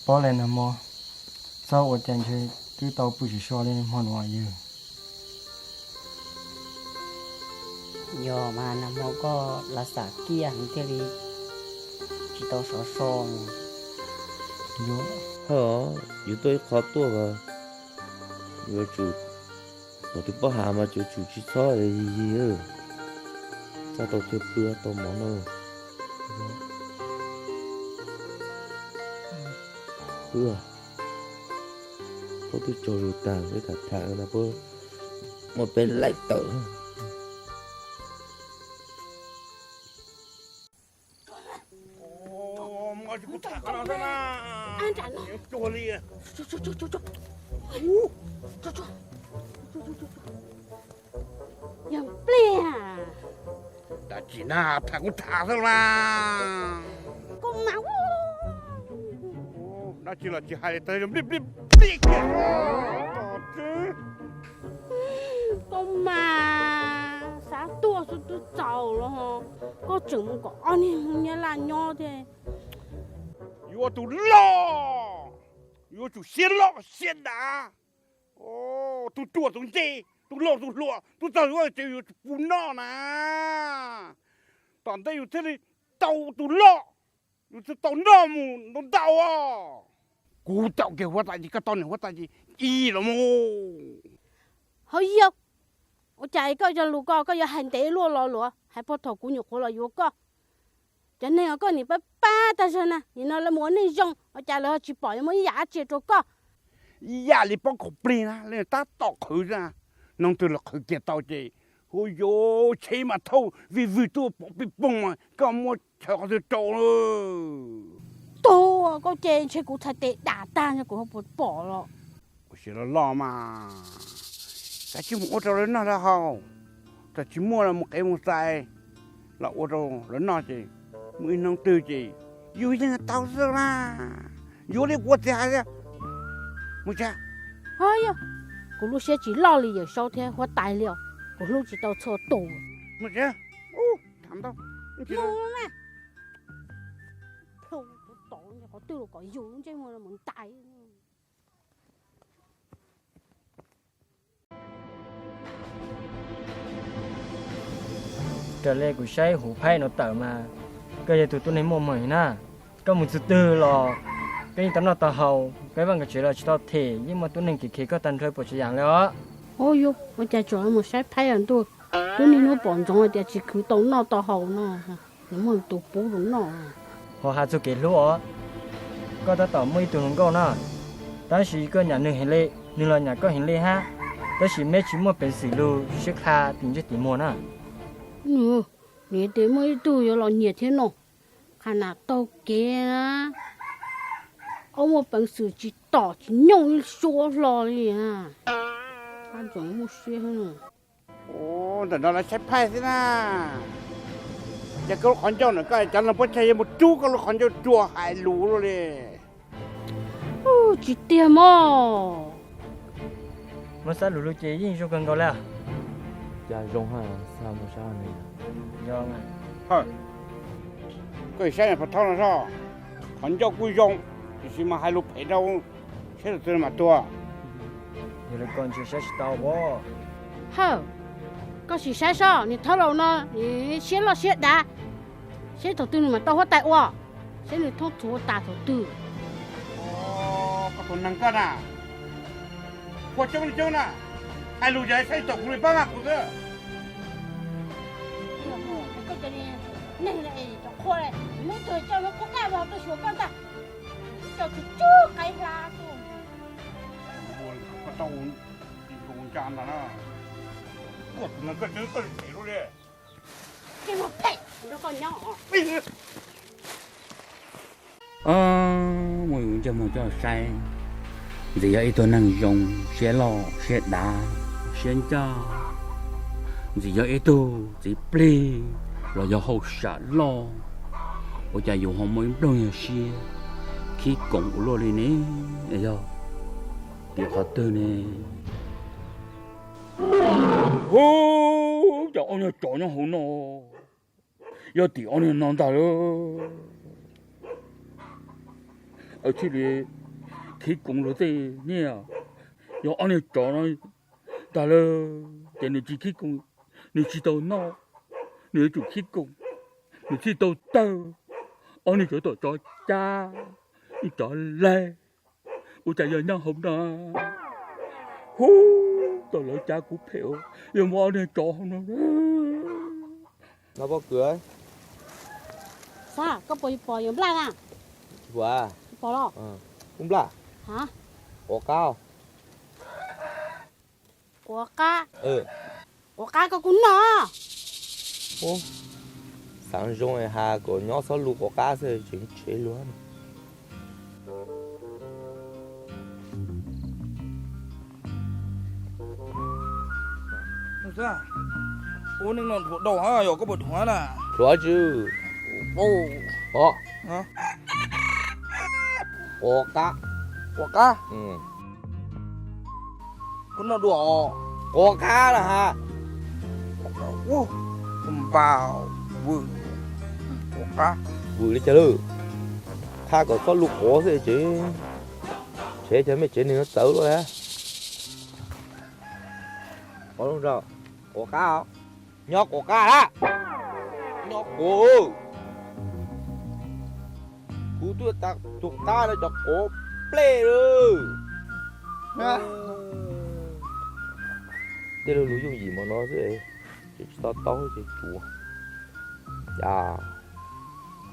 Paub le nag hmo, txhob ua cas ntshe twb tau pw tsis so li hmo no yog. Yog mas nag hmo koj la xam kiaj heev thiaj li tsis tau sov so. Yog, yus tuaj ib qho tuaj, yuav tsum, thaum twg poj hav mas yuav tsum tsis txhob yig, txaj tau chaw pw tau mov no. Pw, puab twb tsaug zug tag, peb tham tham no puab muab peb laim tawm. Yog pliag. Dab tsi na, tham kuv tham xwb mas. Koj mas, dab tsi los tsis hais li, tag nplij nplij nplij kiag. Koj mas xav tuaj xwb twb txaus los, koj tseem mus kom ob niag Hmoob Nyab Laj nyob thiab. Yuav tus loj, yuav tsum siab loj siab dav. Tus ruam tus ntse, tus laus tus hluas, tus txog yuav tsev yuav tsum pub noj na. Tom ntej yus thiaj li tau tus loj, yus thiaj tau noj mus ntau ntau os. Kuv tau kiag huab tais ces koj tau niam huab tais ces ib los mus. Hauv yau, ua cas koj cov lus ko koj yuav hais ntev luaj lo lus, hais puag thaum kuv nyuam qhuav los yuav koj. Cov neeg uas koj nim pab pab tag zog na, nim no lawv mus ua neej zoo, ua cas lawv ho tsis pom yuav muaj ib yam dab tsi rau koj? Ib yam li pob khaum plig na, leej tab tom qhwv xwb na, hnub twg los qhwv kiag tau ces, hu yuv, tsheb mas thauj vij vwg tuaj pom pij poog mas koj muab chaw qhov twg rau. Tug, koj ces ntshe kuv txhais tes dam tag ntshe kuv ho puas pom los. Ua siav loj loj mas, kav tsij mus ua rau lawv noj lawv haus, txawm tsis muaj los mus qev mus xais los ua rau lawv noj ces muaj ib hnub twg ces yus yeej tau xwb na. Yuav li kuv txiv hais tias, mus tsev. Ho yog, kuv lub siab tsis loj li Yawm Saub thiab huab tais li os, kuv hlub tsis tau txhua tus. Mus tsev, tham ntau. Mus na. Kuv tom qhov twg los kom yus lub ntsej muag mus ntais. Raws li kuv saib huv phaib no tawm mas koj yog tus tub neeg muaj maj na. Koj mus txog twg los peb yeej tau noj tau haus, peb vaj koj tsev los tsis tau them, yeej muaj tub neeg kev khe koj tag nrho puas tsis yam li os. Ua yus ua cas tseem mus saib phaib os ntuj, tub neeg hnub pom ntsoov hais tias tsis khwv tau noj tau haus no, nws muaj tus pub rau noj. Ho hais txog kev hlub os, koj tab tom muaj ib tug hluas nkauj na, tab sis koj nyiam nws heev li, nws los nyiam koj heev li hab, tab sis meb tsis muaj peev xwm lug sib qha tim ntsej tim muag na. Nws tias muaj ib tug yuav los nyiam thiab no, qhov nas taug kev na, ob muaj peev xwm tsis tom tsis nyooj ib suab hlo li. Ab tseem muaj siab. Ntawm no lawv saib phaij xwb na. Ces koj lub qhov ncauj ntawm koj cov neeg pov tseg yuav mus rub koj lub qhov ncauj rua hais lus luaj li. Tsis tiag mog. Muab xav lus lus ces yeej zoo kawg nkaus li. Cas zoo ha, xa mus sab ne. Yog, koj saib pov thawj no soj, qhov ncauj kuj zoo, tiam sis mas hais lus phem rau, saib tus twg mas tuag. Yog li koj ntshe saib tsis tau os. Hawm, koj sim saib soj, niag thawj laus no nws siab loj siab dav, saib thaum twg nws mam tau huab tais ua, saib nws thoob txhuv tas thaum twg. Koj tus neeg koj na, qhua coob li coob na, hais lus yog saib thaum kuv li pab mas kuv xwb. Koj cov neeg cov qhua, muab ib tug coj lub qub daj vog tuaj xyuas koj ntag, coj tsuj tsuj qaib hlab tuaj. Koj tau nco ntag na, koj tus neeg koj tseem koj phem luaj li. Mus ntsej muag coj saib, ntxim yog ib tug neeg zoo, siab loj siab dav, siab ncaj, ntxim yog ib tug txiv plig los yog hauj sam loj, ua cas yus ho muaj ib nplooj yog siab khib koom ua luaj li ne? Yog tim qhov twg ne? Hu, cas ob niag tsov nyob hauv no, yog tim ob niag no ntag lawm. Aw, thiaj li khib koom luag tej nyiaj, yog ob niag tsov no ntag lawm. Ces nws tsis khib koom, nws tsis tau noj, nws yuav tsum khib koom, nws thiaj tau tawg. Ob niag tsov tom tsov cab, tsov laig, ua cas yog nyob hauv no? Hu, tau lawv cab kuv phem, yog muaj ob niag tsov hauv no. Xab, koj puas pom yuav nplaj na? Tsis pom. Tsis pom los? Ub nplaj. Quav qab. Quav qab. Quav qab koj kuj noj. Xav zoo has kom nyob txhob lus quav qab xwb tseem tshev luag. Ua neej no dhuav dhau hab, yog koj puas dhuav na? Dhuav tsi. Quav qab. Quav qab. Koj noj dua os. Quav qab na has. Npaj vwm, quav qab. Vwm li cas lawm? Qha kom txhob lus quav xwb tsev, tsev cov mej tsev neeg no txawv luaj. Quav, quav qab, nyob quav qab na, nyob quav. Kuv twb tas tug qab no cov quav plej lawm. Tej lug lug yooj yim mov no xwb, tseem tsis to taub ces tsuav.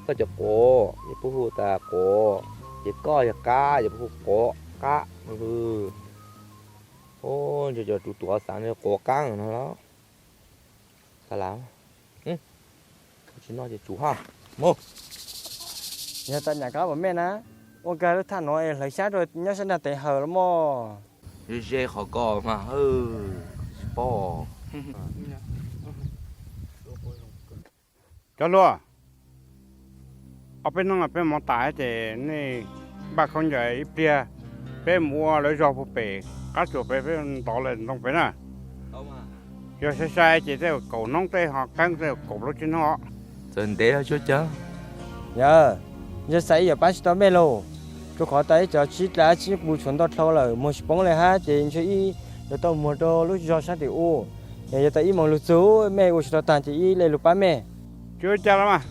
Cas Koj cov quav, yog puab hu tas quav, ces koj yog qab, yog puab hu quav qab. Ub, cov tus tuav xav no quav qab no los. Xav lawm, tsis noj ces tsum hab. Mus. Yog tas nyam koj pom mej na, ua kag lub thaj no es hlawv xyab rau nyob sab nraag tes hawm los mog. Ze ze qhov ko mas, tsis paub. Cov hluas, ob peb hnub no peb mov tas ces nej npaj khaub ncaws ib pliag, peb mus ua lawv zog puag pem qab tsuas pem, peb ntov lawv ntoo pem na. Yog sai sai ces tej kaum hnub tej ho qeeb tej kaum plaub tsib hnub os. Txawm ntev cuab cav. Yawg, yog xav ib yam pab tsis tau mej lauj, rau qhov tas ib cov tsib dlav tsib qus tshuav nto dhau lawm, muag tsis poob li hab ces ntshe ib yuav tau muag rau lub zog sab tim u. Es yog tas ib moos lug txug mej ua tsis tau taag ces ib le lug pab mej. Tsis ua cas los mas,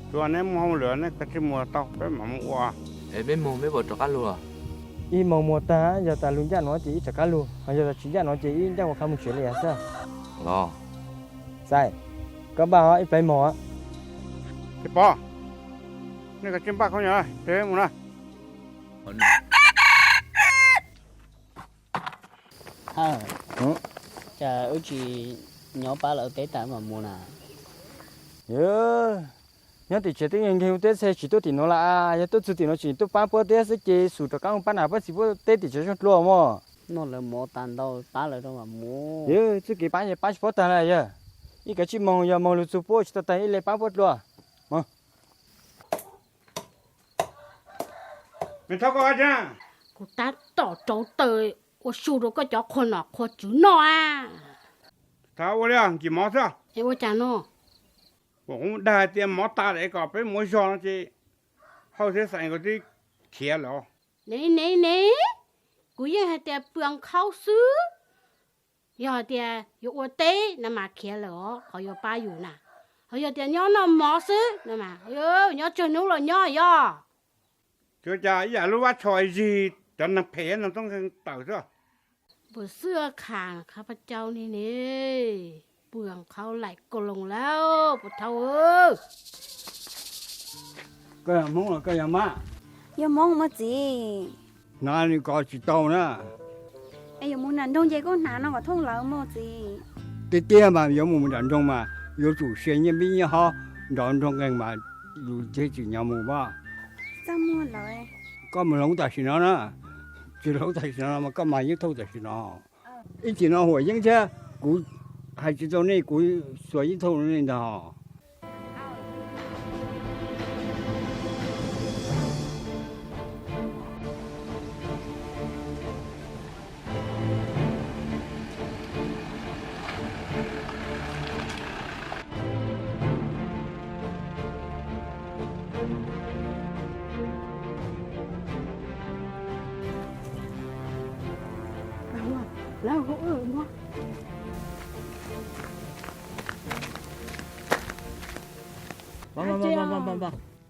tsuas neb muag hauj lwm neb kav tsij muag tau peb mam mus ua. Es peb muag peb puas rov qab lug? Ib moos muag taag, yog tas lug ncaj nuav ces ib rov qab lug, ho yog tas tsis ncaj nuav ces ib ncaj ua qha mus tsev li xwb. Los, Xais, koj npaj ib plhaib moog. Tsis pom, nej kav tsij npaj khaub ncaws peb mus na. Cas wb tsis nyob pab lawv teb tas mam mus na? Nyob tim tsev twb nkeeg nkeeg ua teb txhej tsis tuaj tim nuav lawm, yog tuaj txug tim nuav tseem tuaj pab puab teb xwb ces xum rov qab mus pab nam pab txiv puab teb tim tsev zog dlua mog. Noj lawv mov tas ntau pab lawv rau mam mus. Txuj kev pab pab tsis paub taag lawm yawg. Ib kav tsij moog, yog moog lug txug puab tsis tau taag ib le pab puab dlua. Kuv tab tom rauv taws ua su rau koj cov qhua nom qhua tswv noj a. Thaum ua li nkis mov xwb. Es ua cas no? Kuv dag hais tias mov tas lawm kom peb mus ua zog no ces Hawj thiab Xais nkawd twb khiav lawm. Ne ne ne, kuv yeej hais tias pw nkhaub xwb. Yog hais tias yuav ua teb no mas khiav lawm os, qhov yuav pab yus na. Ho yog tias nyob noj mov xwb no mas, nyob tsawg hnub los nyob yog. Tsuas cas ib yam lub vab tsho zig cov neeg phem no tub nkeeg tawm xwb. Npawg Xwb Kham, qhab pab cau ni ne, pw nkhaub laim kau loo lawm puas thau. Koj yog Hmoob los koj yog Mab? Yog Hmoob mog txiv. Hnav nws ko tsis tau na. Es yuav mus nram nroog ces koj hnav no kom thooj lawv mog txiv. Tiag tiag mas yuav mus nram nroog mas yuav tsum sia nyiaj npib nyiaj hob nrov nrog nqeeg mas yus thiaj tsim nyog mus mas. Txaj muag lawm. Koj mus hloov tam sim no na. Tsis hloov tam sim no mas koj mas yeeb thauj tam sim no. Ib chim no huam yeeb thiab, kuv hais tsis tau nej, kuv xuas yeeb thauj nej ntag.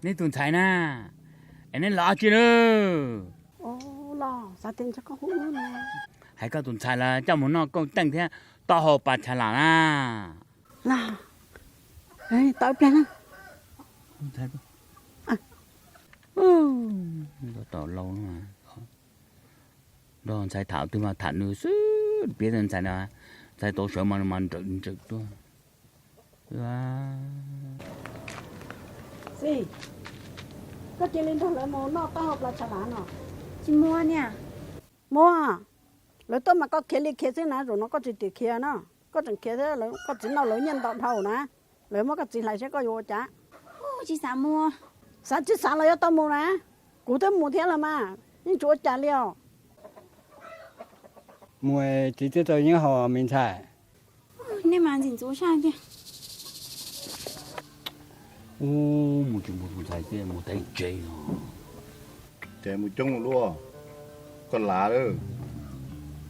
Nej tus ntxhais na, es neb los tsi lawm? Hais koj tus ntxhais los coj mus noj kauj teej thiab taub hau pas tsha lam na. Tau ib pliag na. Tom lauj, nrog ntxhais tham twg mas tham nws xwb, piav ntxhais no, ntxhais tau sawv mas nws mas nrawm nrawm tuaj. Xis, koj cia li nrog lawv mus noj taub hau pas tsha lam no. Tsis muaj niam. Muaj, lawv tuaj mas koj khiav li khiav xwb na, zaum no koj tsis tim khiav no, koj tseem khiav thiab, koj txiv noj lawv nyiaj ntau dhau na, lawv muab koj txiv hlais seb koj yuav ua cas. Tsis xav mus. Xav tsis xav los yuav tau mus na, kuv twb mus thiab los mas, yeej tsis ua cas li os. Mus txiv twb tau yeeb haus me ntxhais. Nej mas ntxim ntxub saj tiag. Mus tsis mus tus ntxhais tiag mus tev tsev no. Ces mus coob ua luaj, koj lav lawm,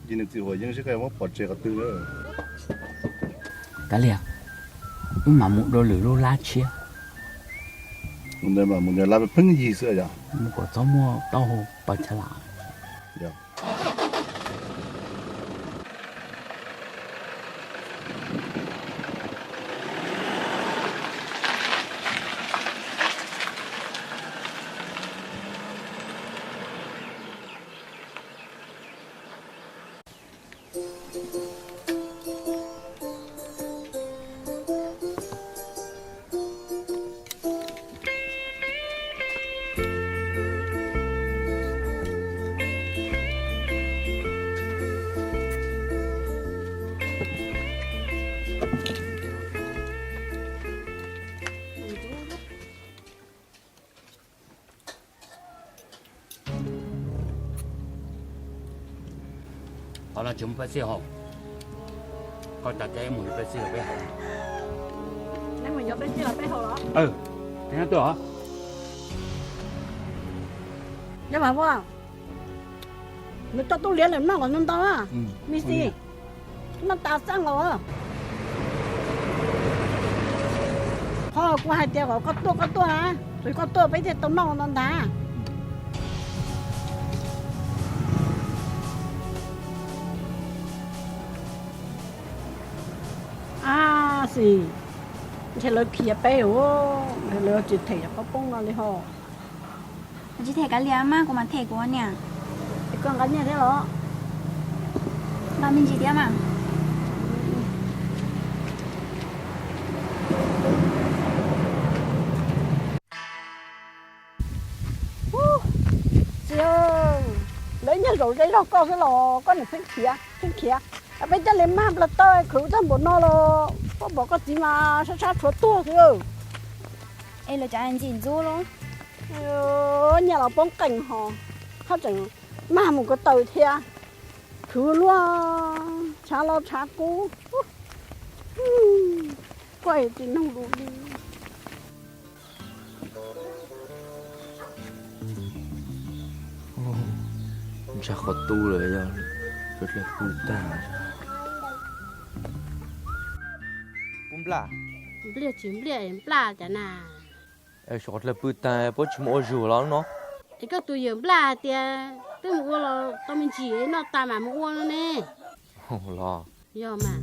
cia nws txiv huam yeeb seb koj yuav muab pov tseg qhov twg lawm. Kav liam, wb mam mus dua lwm lub lab tshiab. Mus ntawd mas mus ntawd lab pheej yig xwb yog. Mus kom txhob muaj taub hau pas tsha lam. Qhov no tsis muaj Pepsi haus, koj tas cai mus yuav Pepsi los peb haus. Neb mus yuav Pepsi los peb haus los? Nyob tuaj os. Yog mas Voj, nws coj tub liab lawm noj kom ntau ntau na. Me xi, noj tas xaj los. Qhov kuv hais tias kom koj tuaj koj tuaj na, tsuas koj tuaj peb thiaj tau noj ntau ntag. Ab xis, ntshe lawv khiav peb, lawv tsis them cov qhaub poob no li ho. Koj tsis them kav liam mas kuv mam them kuv niam. Es koj nqa nyiaj thiab los? Nqa me ntsis thiab mas. Txiv, lawv nyiag zaum ze zog koj xwb los koj niam pheej khiav pheej khiav. Peb coj li mag nplog taw khwv tag npaum no los koj pom koj txiv mas sab sab tshuav tuag xwb. Es lawv cov ntxim ntxub los? Nyiaj los poob qees ho, haj tseem mag mus ko taw thiab. Khwv luaj, tshav los tshav kub. Koj tsis nug lus li. Ntshai qhov tu lawm yog dlawg pw tag. Puas nplaj? Npliaj tsis npliaj es nplaj cas na. Qhov dlawg pw tag puab tsis mus ua zug los no? Es koj tus yawm nplaj hais tias twb mus ua los tau me ntsis noj tas mam mus ua no ne. Los. Yog mas.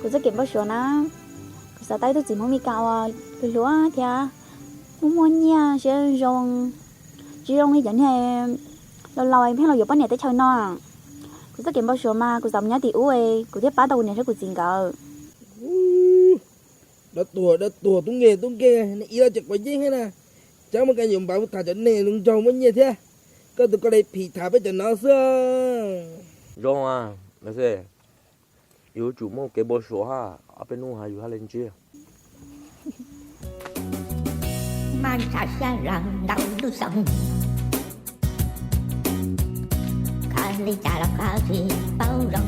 Kuv txoj kev npau suav na, kuv xav tau ib tug txiv Hmoob Mes Kas uas hluas hluas thiab muaj muaj nyiaj siab zoo, tsis zoo li cov niag laus laus pheej los yuav poj niam teb chaws no. Kuv txoj kev npau suav mas kuv xav mus nyob tim ub, kuv thiaj pab tau kuv niam thiab kuv txiv nkawd. Dab tuag dab tuag, tub nkeeg tub nkeeg, neb ib lo ces quav yeeb thiab na. Cov Hmoob Mes Kas yuav npav tham cov neeg zoo nraug muaj nyiaj thiab, koj tus koj li phim tham peb cov no xwb. Zoo, yus yuav tsum muaj kev npau suav hab, ob peb hnub hab yus hab li ntsib. Mas ntshav siab los ntau lub xyoo, kho li cas los kho tsis paub zoo.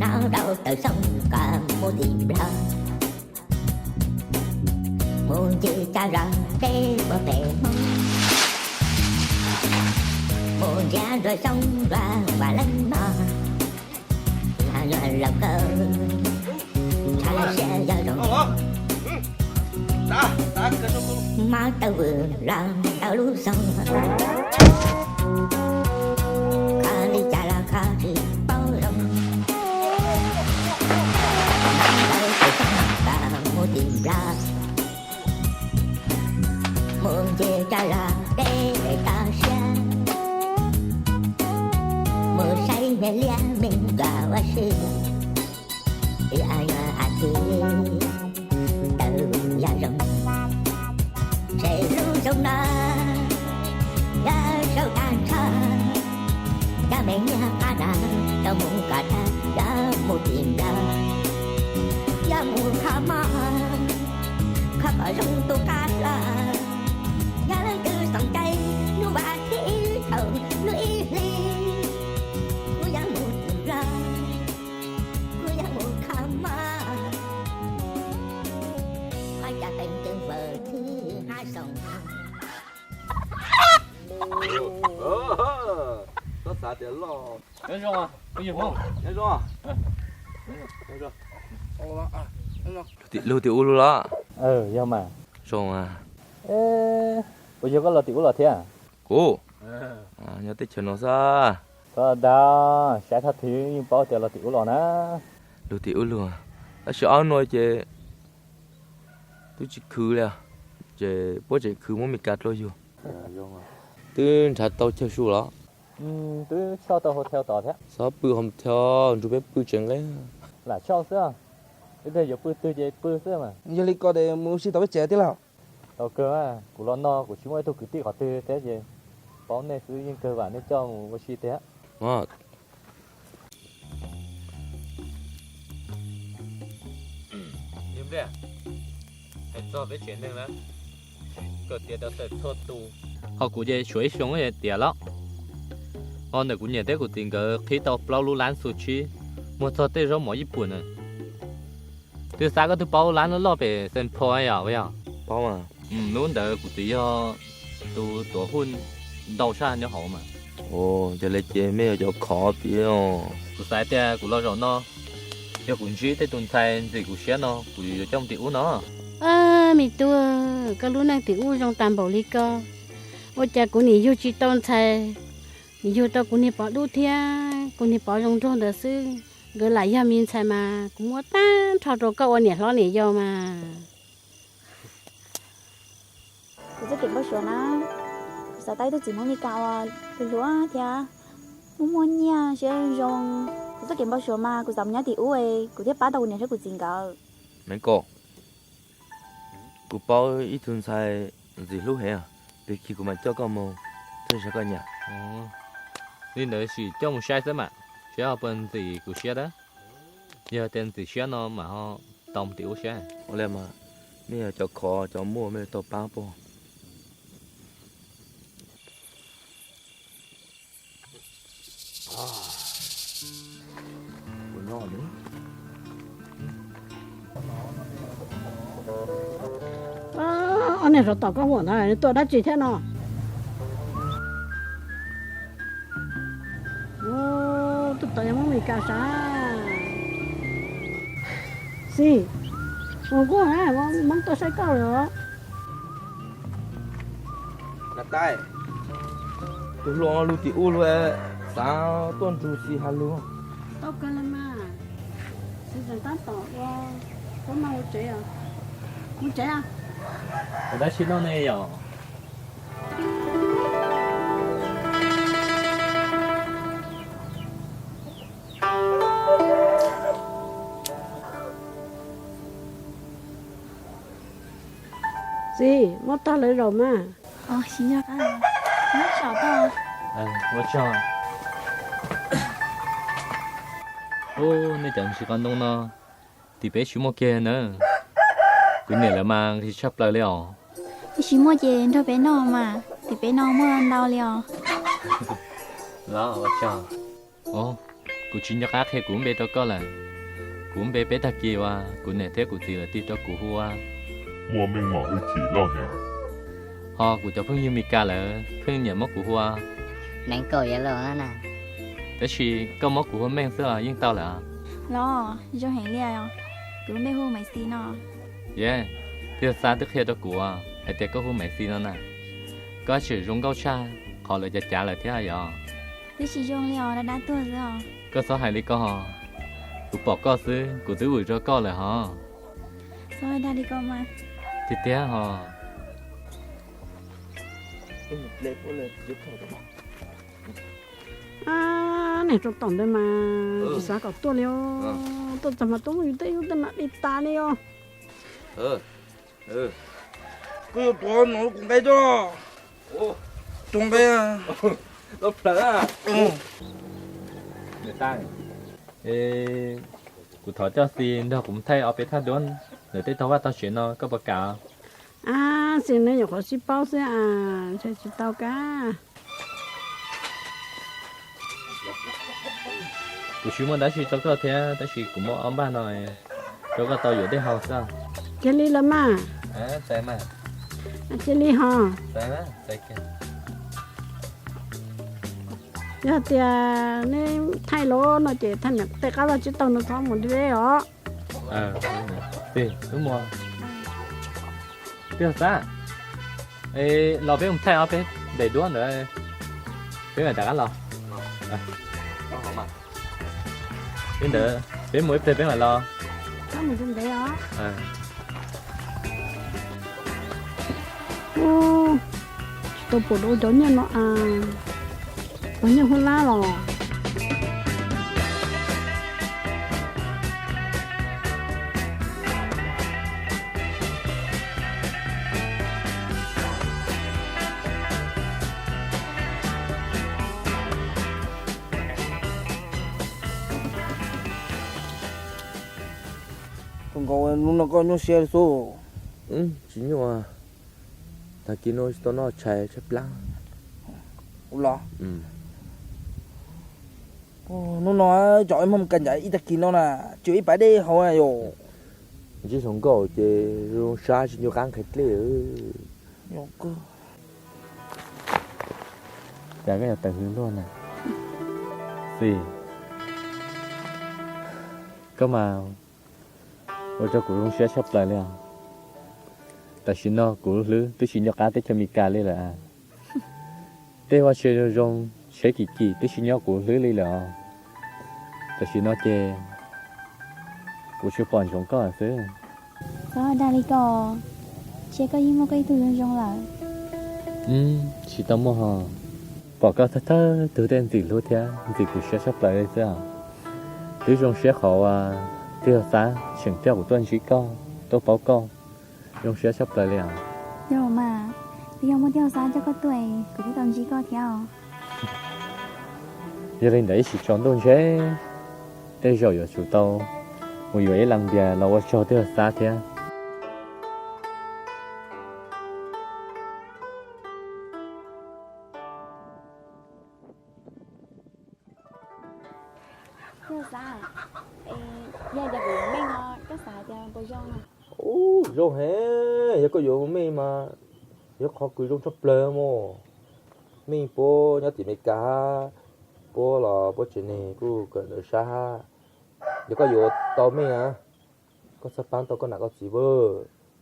Nov rau tawm xyoo kom mus tim Nplog, mus ncig cov zos deb puag pem Hmoob, mus nrhiav nruas xyoob nruas vaj leej mog, yog laus kawg, ntshav siab yog zoo. Mob taub hwm los ntau lub xyoo, kho li cas los kho tsis paub zoo. Mus tim Nplog, mus ncig cov zos deb toj siab, mus saib niag liab me nyuam ua si, ib nyuag as thiv tawm yog zoo. Ntshe lub xyoo no yog sau tag nrho, cov me nyuam qab no tau mus kom tag, yog mus tim Nplog, yog mus kho mob, kho kom zoo tus qab hlo. Yog leej twg xav caij hnub vas thib rau hnub ib hlis, kuv yuav mus tim Nplog, kuv yuav mus kho mob, qhov cov teev ceev vawm thib hab xoo. Koj xav tias loj. Nyob zoo, nyob zoo. Lug tim ub lug los? Yog mas. Zoo. Puas yog koj los tim ub los thiab? Kuv nyob teb chaws no xwb. Koj dag, saib thaj twg yeej paub tias los tim ub los na. Lug tim ub lug, tab sis ob hnub no ces twb tsis khwv li, ces puab tseem khwv muab Mes Kas dlua yug. Twb nrhav tau chaw su los? Twb tshoj tau hotel tod thiab. Txhob pw hotel, nrug peb pw tsev nqeeb. Lam tshoj xwb, ib tug yuav pw twg ces pw xwb mas. Yog li ko ces mus ua si tom peb tsev tij laug. Tau kawg, kuv los no kuv tsis muaj ib tug kwv tij qhov twg thiab ces paub nej xwb, yeej kawg vam nej coj mus ua si tiag. Hais txog peb tsev neeg na, kawm tiav tau tawm txhua tus. Ho kuv ces tshuav ib xyoo tiav los. Ho ntawm kuv niam thiab kuv txiv nkawd qhib tau plaub lub lab xu tsib, muag txog tej zaub mov ib puas na. Twb xav koj twb paub lab loj loj pem Saint Paul yom, yog? Paub mas. Lub ntawd kuv txiv yog tus tuav huj ntau tshaj nyob hauv mas. Yog li ces mej yog cov khov tiag. Kuv xav tias kuv los zaum no, yog kuv ntsib tej tus ntxhais ntxim kuv siab no kuv yuav coj mus tim ub no. Me tub, koj lub neej tim ub zoo tas npaum li ko, ua cas kuv nim yug tsis tau ntxhais, nim yug tau kuv niag pog dub thiab kuv niag pog zoo nraug ntawd xwb. Nkawd lam yog me ntxhais mas kuv muab tag nrho rau koj ua niam hlob niam yau mas. Kuv txoj kev npau suav na, kuv xav tau ib tug txiv Hmoob Mes Kas uas hluas hluas thiab muaj muaj nyiaj siab zoo. Kuv txoj kev npau suav mas kuv xav mus nyob tim ub, kuv thiaj pab tau kuv niam thiab kuv txiv nkawd. Maiv Kaum, kuv paub ib tug ntxhais ntxim hlub heev, pig khi kuv mam coj koj mus, thiaj saib koj nyam. Li ntawd sim coj mus saib xwb mas, saib ho puas ntxim kuv siab tab. Yog tias ntxim siab no mam ho tau mus tim ub saib. Ua li mas, mej yog cov khov cov muaj mej tau pab puas? Ob niag rov tom koj huam ntawd tuaj dab tsi thiab no? Tuaj tom yog Hmoob Mes Kas sav. Xib, ua nkuaj na, Hmoob tuaj saib koj lawm. Tus hluas lug tim ub lug, xav tuaj nrug Xib has lug. Tau kawg los mas, Tab tom ua, ua tsev, ua tsev a. Ua dab tsi noj ne yom? Txiv, muab tag lawv zaum mas. Ua tsaug. Ub, nej cov ntsis qos ntoo no, tim peb tsis muaj kiag na. Kuv niam lawv mas nqhis tshaj plaws li os. Tsis muaj ces nrog peb noj mas, tim peb no muaj ntau li os. Los ua tsaug. Kuv tsis nco qab qhia kuv lub npe rau koj lawm. Kuv lub npe peb tag kis uas kuv niam thiab kuv txiv lawv tis rau kuv hu ua Muaj Meej Mom Hwj Chim Loj Hniav. Ho kuv cov phooj ywg Mes Kas lawv pheej nyiam muab kuv hu ua Neev Kaum Yaj Lauj na. Tab sis koj muab kuv hu ua Meej xwb los yeej tau lawm. Los, zoo heev li os. Kuv lub npe hu Maiv Xis no. Yej, twb yog Xab twb qhia rau kuv hais tias koj hu Maiv Xis no na. Koj tseem zoo nkauj tshaj qhov lawv cav cav lawm thiab yom. Twb tsis zoo li os, dab dab tuag xwb os. Koj txhob hais li ko ho. Kuv pom koj xwb kuv twb vwm rau koj lawm hos. Txhob dag li ko mas. Tiag tiag ho. Niag rau tom ntawd mas tsis xav kom tuaj li os. Tuaj txog mas tuaj muab yus tej yus tej mam li tas li os. Koj yuav tuav no kuv nqe tuaj. Tus nqe. Kuv thov coj Xis nrog kuv mus thaij ob peb thaj duab ntawm tej tog vaj tog tsev no koj puas kam? Ab, Xis nws nyuam qhuav sib paub xwb, ntshe tsis tau kab. Kuv tsis muaj dab tsi rau koj thiab tab sis kuv muaj ob npaj no rau koj tau yuav dej haus xwb. Cia li los mas. Cia li ho. Yog tias neb thaij los no ces thaij niam tej qab vaj tsib taug no txhob mus deb os. Twb yog Xab, los peb mus thaij ob peb daim duab ntawd, peb mam rov qab los. Li ntawd peb mus ib pliag peb mam los. Tsis tau pom dua cov nyiaj no, cov nyiaj hub lab los. Koj nkaus hnub no koj nyuaj siab xwb. Tsis nyuaj, tag kis no tsis tau noj tshais tshaib plab. Ua los, hnub no cov ib muag ka ncav ib tag kis no na, tsis ib pas dej haus na yom. Ntsib hluas nkauj ces zoo sab tsis nco qab nqhis dlej. Cas koj yuav tawm hws luaj na. Xis, koj mas ua rau kuv zoo siab tshaj plaws li os. Tam sim no kuv hlwb twb tsis nco qab teb chaws Amelikas li lawm. Tej vaj tse zoo zoo, tsheb kim kim twb tsis nyob kuv hlwb li lawm os. Tam sim no ces kuv tsuas pom ntsoov koj xwb. Txhob dag li ko, ntshe koj yeej muaj koj ib tug zoo zoo lawm. Tsis tau muaj ho, pom koj thawj thawj tug tej ntxim hlub thiab ntxim kuv siab tshaj plaws li xwb os. Twb zoo siab qhov uas twb yog Xab tseem coj kuv tuaj ntsib koj, tuaj paub koj, zoo siab tshaj plaws li os. Yog mas, twb yog muaj twb yog Xab coj koj tuaj, kuv thiaj tau ntsib koj thiab os. Yog li ntawd ib sim tsaus ntuj ntshe tej zaum yuav tsum tau mus yuav ib las npias los ua tsaug twb yog Xab thiab. Xab, yog tias kuv yuav Meej no koj xav hais tias puas zoo? Ub, zoo heev, yog koj yuav Meej mas yog qhov kws zoo tshaj plaws mas. Meej puab nyob tim Amelikas, puab los puab tsev neeg kuj kawm ntawv sab hab. Yog koj yuav tau Meej na, koj txhaj paab tau koj nam koj txiv,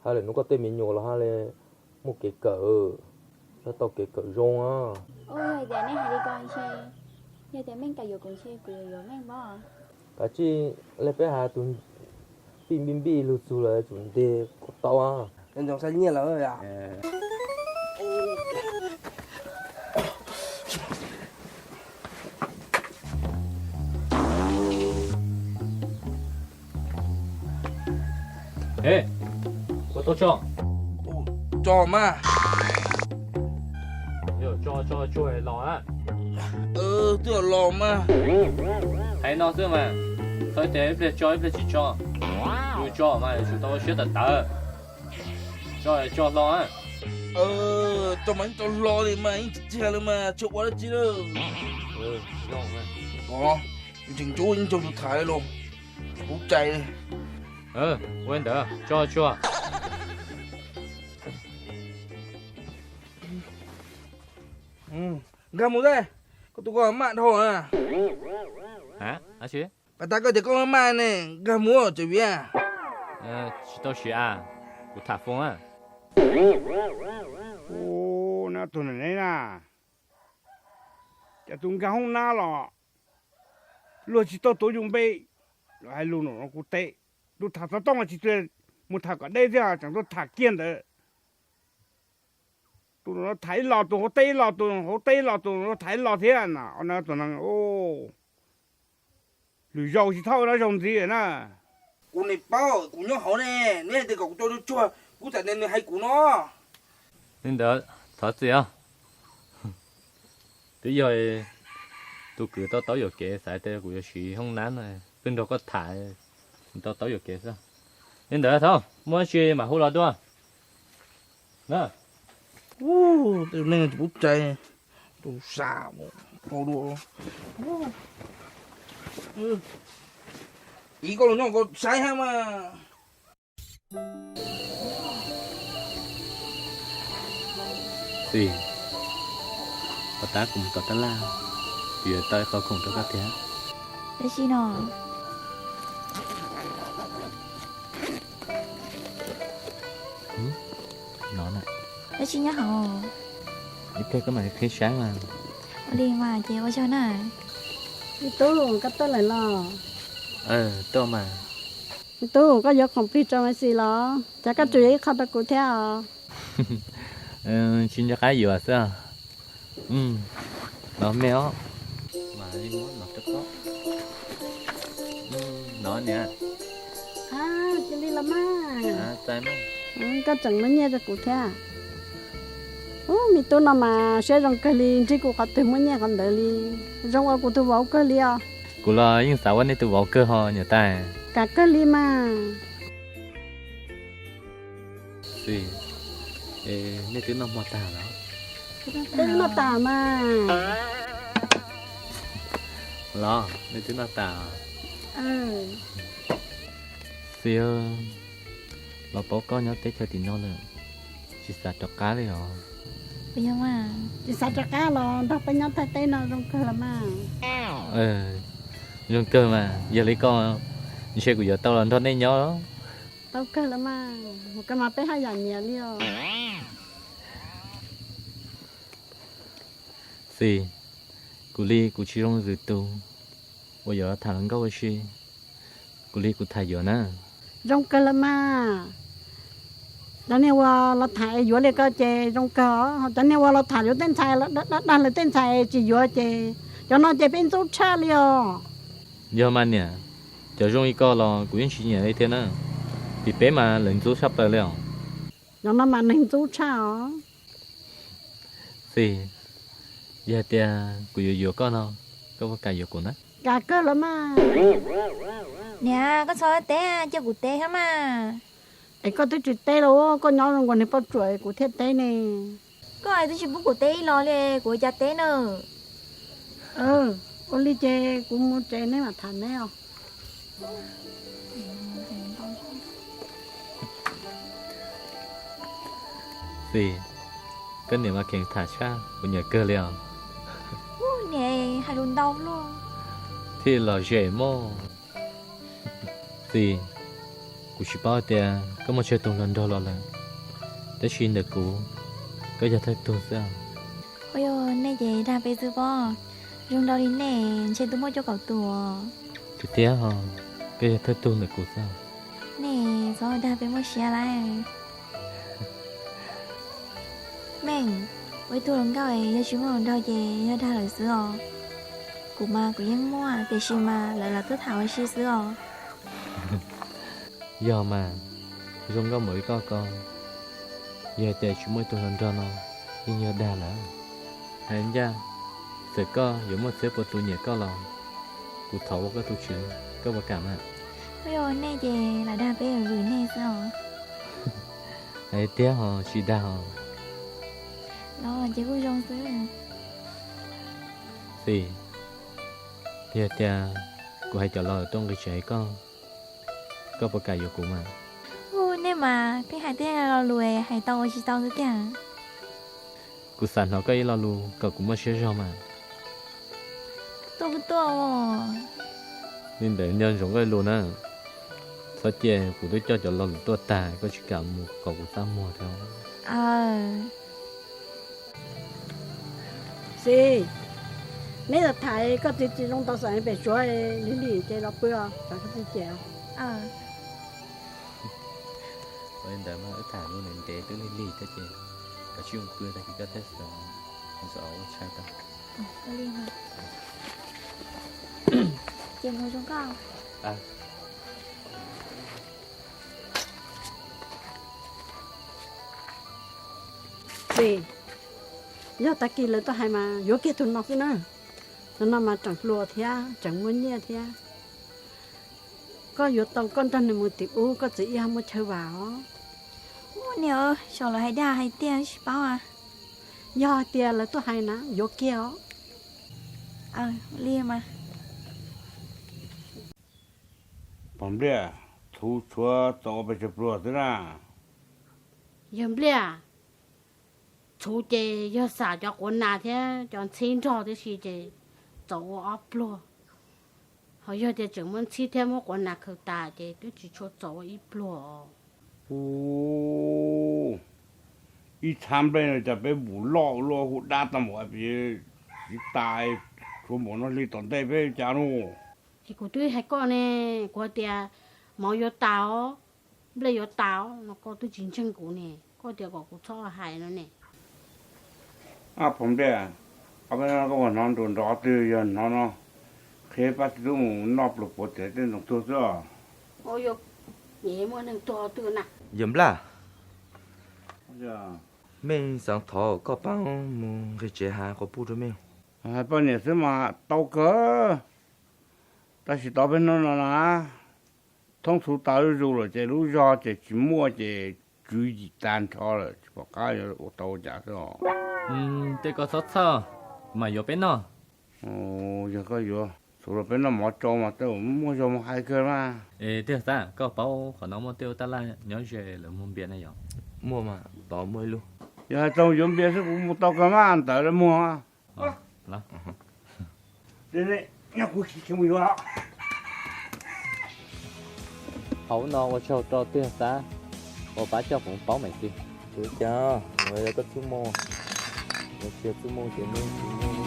hab le nuav koj tej me nyuam los hab le muaj kev kawm, txhaj tau kev kawm zoo. Yog tias Meej kam yuav kuv ntshe kuv yuav yuav Meej pob. Kav tsij le peb has tus Npij npij lug txug lawm tsum nteg kuv tau. Ntsoov saib nyiaj lawm. Ua tau tso. Tso mas. Tso tso tsuag los. Twb los mas. Hais no xwb mas, txhob tias ib pliag tso ib pliag tsis tso. Yus tso mas yuav tsum tau siab tawv tawv. Tso tso hlo. Tso mas yeej tso hlo li mas yeej tsis txiag li mas tsis ua dab tsi lawm. Tseem ntsuab yeej nrog tus tham li los kuv cais li. Ua ntawd tso tsuag. Nkag mus thiab, koj tus koj maj dhau na. Pas tas koj tias koj maj ne, nkag mus tsev viv. Tsis tau siav, kuv tham foos na. Ub, nab tug nam neb na, cas tus nkag hoob nab los luag tsis tau tuav yus npe, los hais lus no kuv teb. Tus tham xov tooj los tsis txawj mus tham kom deb thiab tseem tuaj tham kiag ntawd. Tus no tham ib los, tus hauv teb ib los, tus hauv teb ib los, tus no tham ib los thiab na. Tus neeg lwm zaus tsis txhob ua zaus ntxiv na. Kuv niam paub kuv nyob hauv ne, neb hais tias kom kuv tso tsuag tsuag, kuv txawm tias nws hais kuv no. Li ntawd thov txim os. Twb yog tus kwv tau taub yuam kev xav tias kuv yuav siv hoob nab no, twb nrog koj tham, tau taub yuam kev xwb. Li ntawd thaum muaj dab tsi mam hu los dua na. Tej neeg tsis pub cai, tus sam dua. Ib koj los nyob koj saib hab mas. Xis, pov tab kuv mus tom tab laj, kuv yuav tau ib qho khoom rau koj tiag. Dab tsi no? No na. Dab tsi nyob hauv? Ib pliag koj mam li qhib saib mas. Ua li mas ces ua tsaug na. Me tub, koj tuaj lawm los? Tuaj mas. Me tub, koj yuav khoom plig rau Maiv Xis los? Cas koj tsuas yuav ib qho rau kuv thiab os? Tsis nco qab yuav xwb. No me os. Mam li muab no rau koj. No niam. Cia li los mas. Koj tseem muab nyiaj rau kuv thiab. Ub, me tub no mas siab zoo kawg li, ntsib kuv qhov twg muab nyiaj qhov ntawd li. Zoo ua kuv tus vauv kawg li os. Kuv los yeej xav ua nej tus vauv kawg ho niam tais. Kam kawg li mas. Xis, nej twb noj hmo tag los? Twb noj tag mas. Los nej twb noj tag. Xis, los paub koj nyob teb chaws tim no lawm, tsis xav rov qab li os? Tsis xav rov qab los nrog peb nyob Thaib teb no zoo kawg los mas. Zoo kawg mas, yog li koj ntshe kuv yuav tau los nrog nej nyob. Tau kawg los mas, mus kawg mas peb haj yam nyiam li os. Xis, kuv li kuv tsis zoo zwm tus uas yuav tham hluas nkauj ua si, kuv li kuv tham yuav na. Zoo kawg los mas. Cov niag uas los tham es yuav li koj ces zoo kawg os, ho cov niag uas los tham yuav tej ntxhais, dag lawv tej ntxhais tsis yuav ces cov no ces peb ntxub tshaj li os. Yog mas niam, cov zoo li koj los kuv yeej tsis nyiam li thiab na, vim peb mas lawv ntxub tshaj plaws li os. Cov no mas neeg ntxub tshaj os. Xis, yog hais tias kuv yuav yuav koj no, koj puas kam yuav kuv na? Kam kawg los mas. Niam, koj txhob teb, cia kuv teb thiab mas. Es koj twb tsis teb los, koj nyob zoo nkaus niag poj ruam kuv thiaj teb ne. Koj twb tsis pub kuv teb ib los li, kuv ua cas teb na? Ua li ces kuv mus tsev, neb mam tham neb os. Xis, koj niam mas kheev tham tshaj, kuv nyiam kawg li os. Niam hais lus ntau luaj. Thiaj los zem mog. Xis, kuv tsis paub hais tias koj muaj tsawg tus hluas nraug los lawm, tab sis ntawm kuv, koj yog thawj tug xwb. Ua yog nej ces dag peb xwb pob, zoo nraug li nej ntshe twb muaj cuaj kaum tus. Tiag tiag ho, koj yog thawj tug ntawm kuv xwb. Nej txhob dag peb muaj siab lawm. Meej, ua ib tug hluas nkauj es yog tsis muaj hluas nraug ces yog dag lawm xwb os. Kuv mas kuv yeej muaj, tiam sis mas lawv los tuaj tham ua si xwb os. Yog mas, zoo nkauj npaum li koj ko, yog hais tias tsis muaj ib tug hluas nraug no, yeej yog dag lawm. Hais ncaj, txawm koj yuav muaj txhiab puas tus nyiam koj los kuv thov ua koj tus tswv, koj puas kam mas? Koj yuav ua nej ces lam dag peb vwm nej xwb os. Hais tiag ho tsis dag os. Los ces kuj zoo xwb. Xis, yog tias kuv hais cov lo lus tuaj nqi tsev hais koj, koj puas kam yuav kuv mas? Hu, nej mas pheej hais tej lo lus hais tau ua tsis tau xwb tiag. Kuv xav hnov koj ib lo lus kom kuv muaj siab zog mas. Tuaj kuj tuaj. Li ntawd nco ntsoov koj lus na. Txhob cia kuv twb coj cov lo lus tuaj tag koj tsis kam mus kom kuv txaj muag thiab. Xis, neb los tham koj txiv tsis zoo tau xav pem Suav lig lig ces los pw os, xav koj txiv ces. Ua li ntawd mas wb tham lus ntev ntev twb lig lig thiab ces koj tsis mus pw tag kis koj thiaj xav ua tshais tau. Ces mus zoo koj. Xis, yog tag kis lawv tuaj hais mas yuav kiag tus no xwb na. Tus no mas tseem hluas thiab tseem muaj nyiaj thiab. Koj yuav tau koj nrog nws mus tim ub, koj txiv ib ho muaj chaw vam os. Ua niam, xyov lawv hais dag hais tiag tsis paub a. Yog hais tias lawv tuaj hais na yuav kiag os. Li mas. Pog Npliaj, txhuv tshuav txaus pes tsawg pluag xwb na? Yawg Npliaj, txhuv ces yog xam cov quav nas thiab cov ntxhib nrog tib si ces txaus ua ob pluag. Ho yog tias tseem muab ntxhib thiab muab quav nas khaws tas ces twb tsis tshua txaus ua ib pluag. Ub, ib txhab nplej no cas peb npum loj luaj hu dab tau npaum, tsis tas tshuav npaum no hli tom ntej peb cas no. Es kuv twb hais koj ne, kuv hais tias mov yuav tas os, nplej yuav tas os no koj twb tsis ntseeg kuv ne, koj tias kom kuv txhob hais no ne. Pog Npliaj, ob peb hnub no koj puas hnov nruas nrov twg, yog hnov no qhia pab txiv tub mus noj pluas puav txiav tej ntoo tuag xwb os. Yawg Nplaj, mej xaav thov koj paab mus nqis tsev hais quas puj rua mej. Hais poj niam xwb mas tau kawg, tab sis tau peb hnub no na, thoob txhuv tas zuj zus lawm ces lub zog ces tsis muaj ces tswv yim tag nrho lawm tsis pom qab yuav ua tau ua cas xwb os. Tej koj txhob txhawj, mam yuav peb noj. Yog koj yuav txhuv los peb noj mov tsau mas tej zaum muaj zog mus hais kawg mas. Es Tiag Xab, koj paub qhov no muaj tej ua taj laj nyob ze lawv muag npias na yom? Muaj mas, tod muaj ib lub. Yog hais txog yuav npias xwb kuv mus tau kawg mas ntawd lawv muag. Hauv no ua tsaug rau Tiag Xab uas pab coj foom paub meem xwm. Ua cas, yog koj txuj moo, yog tsis yog txuj moo ces nej tsis muaj.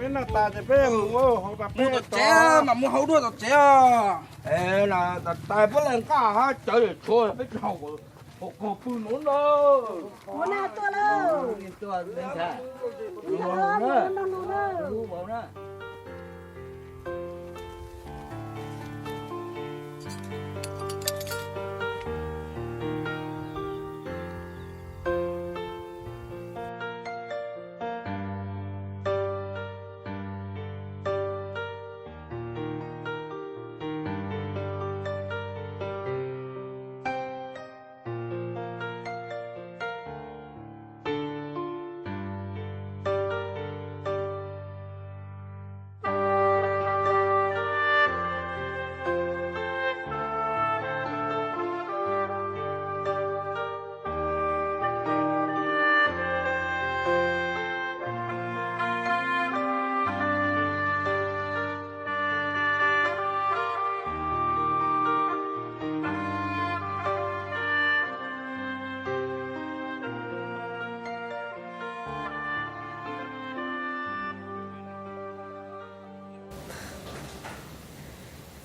Peb noj tas ces peb mus hauv tom tsev, mam mus hauv dua tom tsev os. Tais puab le nqaj hab cawv tshuav peb tsis haus, haus kog pw nuav na.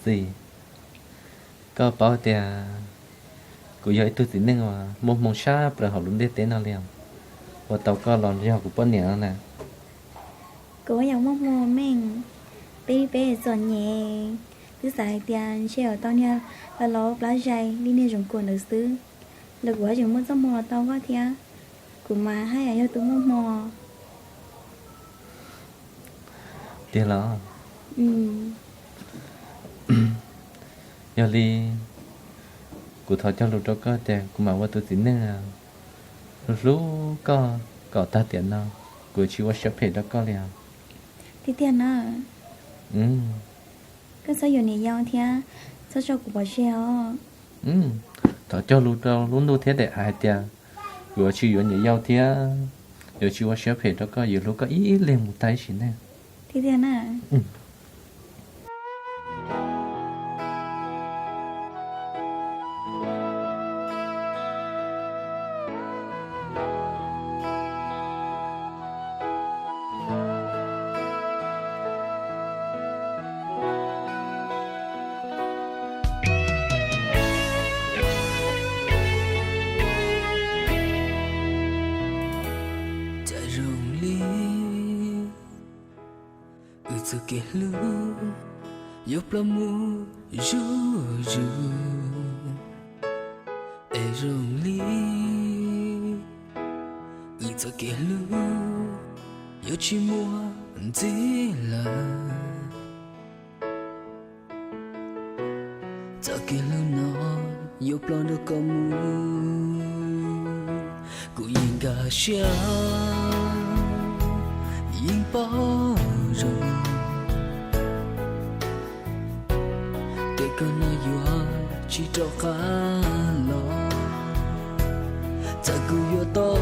Xis, koj paub tias kuv yog ib tug txiv neej uas muaj hmoo sab plaws hauv lub ntiaj teb no li os. Ua tau koj los yog kuv poj niam no na. Kuv yeej muaj hmoo meej, peb li peb txom nyem, twb xav hais tias ntshe yuav tau niag los los plab zais li niag Zoov Kuam ntawd xwb, los kuv yeej muaj txoj hmoo los tau koj thiab. Kuv mas haj yam yog tus muaj hmoo. Tiag los? Yog li kuv thov cog lus rau koj tias kuv mam ua tus txiv neej hlub hlub koj kom tag tiam no, kuv tsis ua siab phem rau koj li os. Tiag tiag na? Koj txhob yuav niam yau thiab txhob tso kuv pov tseg os. Thov cog lus rau lub ntuj thiab daim av hais tias kuv yuav tsis yuav niam yau thiab yuav tsis ua siab phem rau koj, yuav hlub koj ib leeg mus tag ib sim neej. Tiag tiag na? Cas zoo li wb txoj kev hlub yuav ploj mus zuj zus, es zoo li wb txoj kev hlub yuav tsis muaj ntxiv lawm. Txoj kev hlub no yuav ploj nrog koj mus, kuv yeej nkag siab yeej paub zoo tias koj no yuav tsis rov qab los. Txawm kuv yuav tau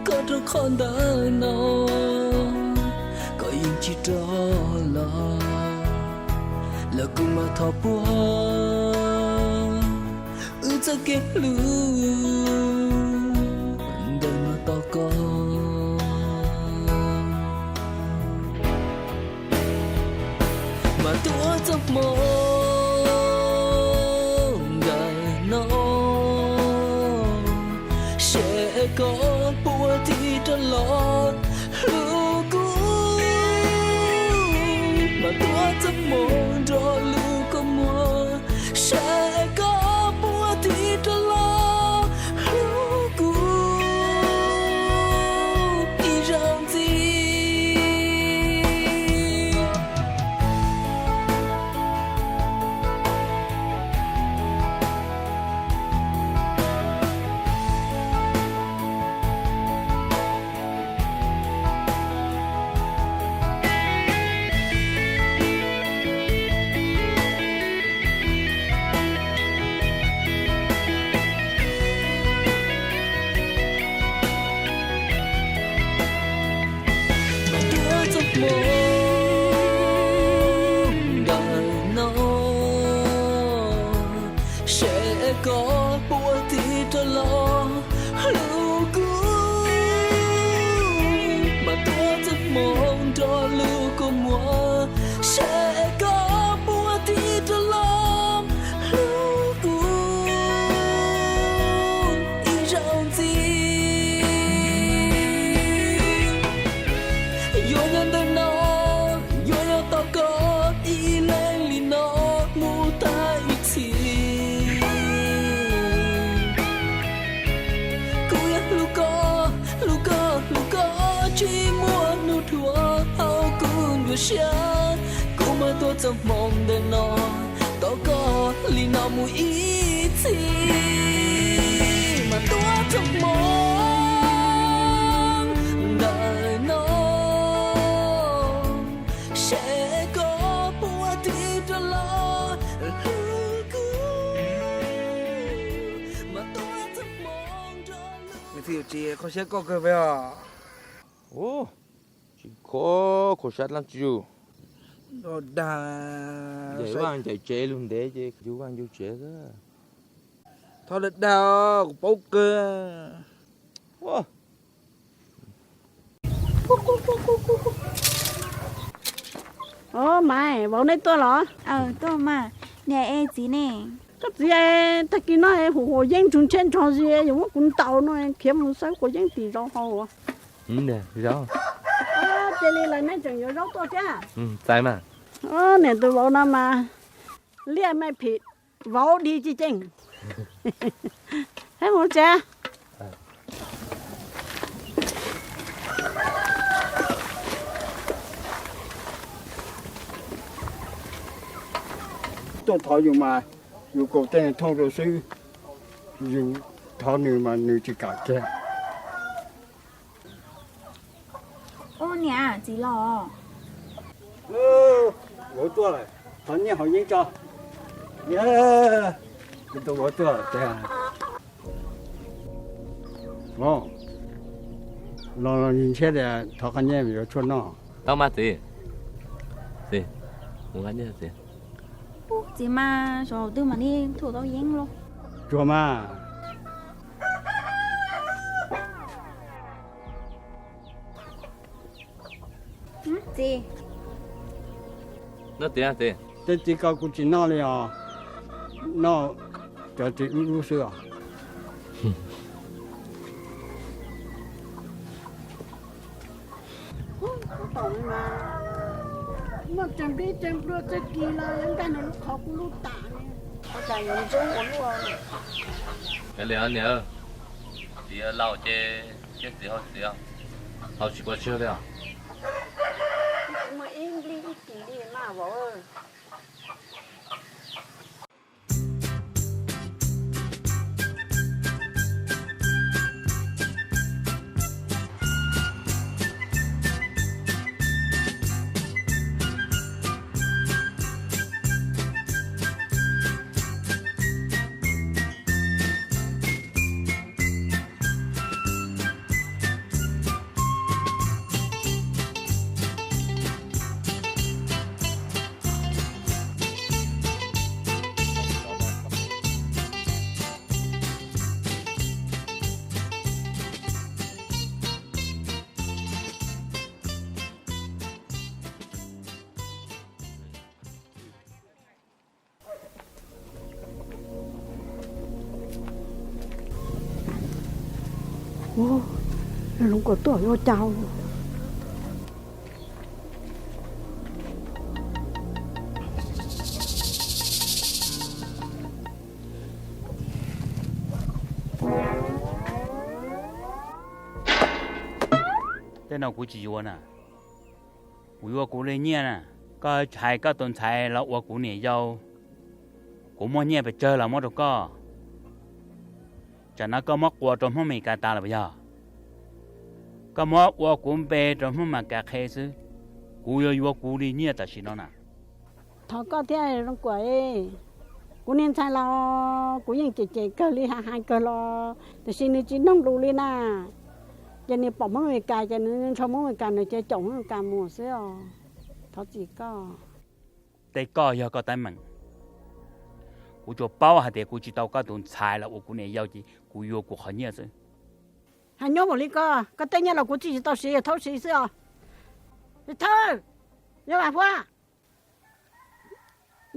koj rau qhov ntawm no, koj yeej tsis rov los, los kuv mam thov puag wb txoj kev hlub ntawm no tau koj. Mas tuav txoj hmoo ntawm no, seb koj puas tig rov los hlub kuv. Mas tuav txoj hmoo nrog lub kua muag, seb koj puas tig rov los hlub kuv ib zaug ntxiv. Tuav txoj hmoo ntawm no, seb koj puas tig rov los hlub kuv. Mas tuav txoj hmoo nrog lub kua muag, seb koj puas tig rov los hlub kuv ib zaug ntxiv. Yuav nyob ntawm no, yuav nyob tos koj ib leeg li no mus tag ib txhis. Kuv yuav hlub koj, hlub koj, hlub koj tsis muaj hnub dhuav hauv kuv nruab siab. Kuv mam tuav txoj hmoo ntawm no tos koj li no mus ib txhis. Mas tuav txoj hmoo ntawm no, seb koj puas tig rov los hlub kuv. Mas tuav txoj hmoo nrog lub, tsis kho siab koj kawg peb os. Ua, tsis kho, kho siab dlaab tsi. Dag, Vaj ncaim tsev lug ntev ces yug Vaj yug tsev xwb. Thov dag dag, kuv paub kawg. Os, Maiv, vauv nej tuaj los? Tuaj mas, niam es txiv ne? Koj txiv tag kis no hu quav yeeb ntsug ntshe nrog zis yuav muab kuv ntaus no, khiav mus xawb quav yeeb tim zos hauv. Cia li lawm nej tseem yuav zaub tuaj thiab. Niam tus vauv no mas liaj mej phim vauv dig ci ceeg. Hab mus tsev. Tuaj thov yus mas yus kaum tej thooj rau xwb, yus thov nws mas nws tsis kam kiag. Ub, niam, txiv los. Vauv tuaj lawm, thov nyiaj hauv yeeb tso. Kuv tus vauv tuaj tiag. Los ntshiab tias thov qhov nyiaj yuav tshuaj noj. Tau mas txiv. Txiv, mus nqa nyiaj txiv. Txiv mas, xyov twg mas nej thum tau yeeb los. Tsuag mas. Txiv. Noj txiv, txiv. Tej txiv ko kuv tsis noj li os. Noj cov txiv ub ub xwb os. Noj tsawg nplib tsawg nplua tsawg kis los yuav nkag nws lub qhov kuv lub tas li. Ua cas yuav ntxub ua luaj. Kav liam niam, txiv laus ces cia txiv haus txiv, haus tsis pov tseg li os. Kuv muaj ib nplij ib kis li mas vauv. Zoo kawm tuaj yuav ua cas. Tej no kuv tsis yuav na. Kuv yuav kuv li nyiaj na. Koj hais koj tus ntxhais los ua kuv niam yau, kuv muaj nyiaj pes tsawg los muab rau koj. Tsam no koj muab qua rau Hmoob Amelikas tas lawm puas yog? Koj muab ua kuv npe rau Hmoob Amelikas qhia xwb. Kuv yuav yuav kuv li nyiaj tam sim no na. Thov koj thiab Zoo Kuam, kuv niag ntxhais los kuv yeej cem cem kawg li, hais hais kawg los tiam sis nws tsis mloog lus li na. Ces nws pom Hmoob Amelikas ces nws ntshaw Hmoob Amelikas, nws cia caum Hmoob Amelikas mus xwb os. Thov txim koj. Tej koj yog koj teeb meem. Kuv tsuas paub hais tias kuv tsis tau koj tus ntxhais los ua kuv niam yau ces kuv yuav kuv qhov nyiaj xwb. Hais nyuaj npaum li koj, koj tej nyiaj los kuv tsis tau siv, Thaub siv xwb os. Thawj, Yog Vam Huab,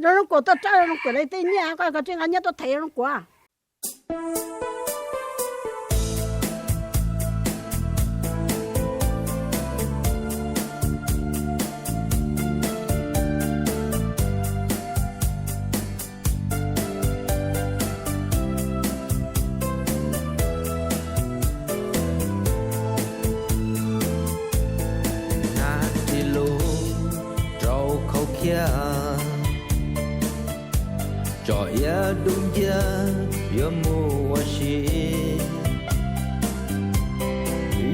Zoo Kuam tuaj tsa Zoo Kuam li tej nyiaj, koj tsis nqa nyiaj tuaj them Zoo Kuam. Hnav ris lug rau khaub khiab, tsom iav dub nciab yuav mus ua si,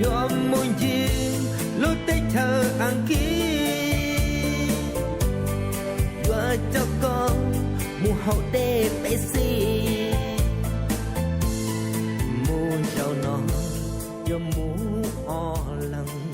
yuav mus ncig lub teb chaws Askiv, yuav coj koj mus haus dej peb xis, mus zaum no yuav mus ob leeg.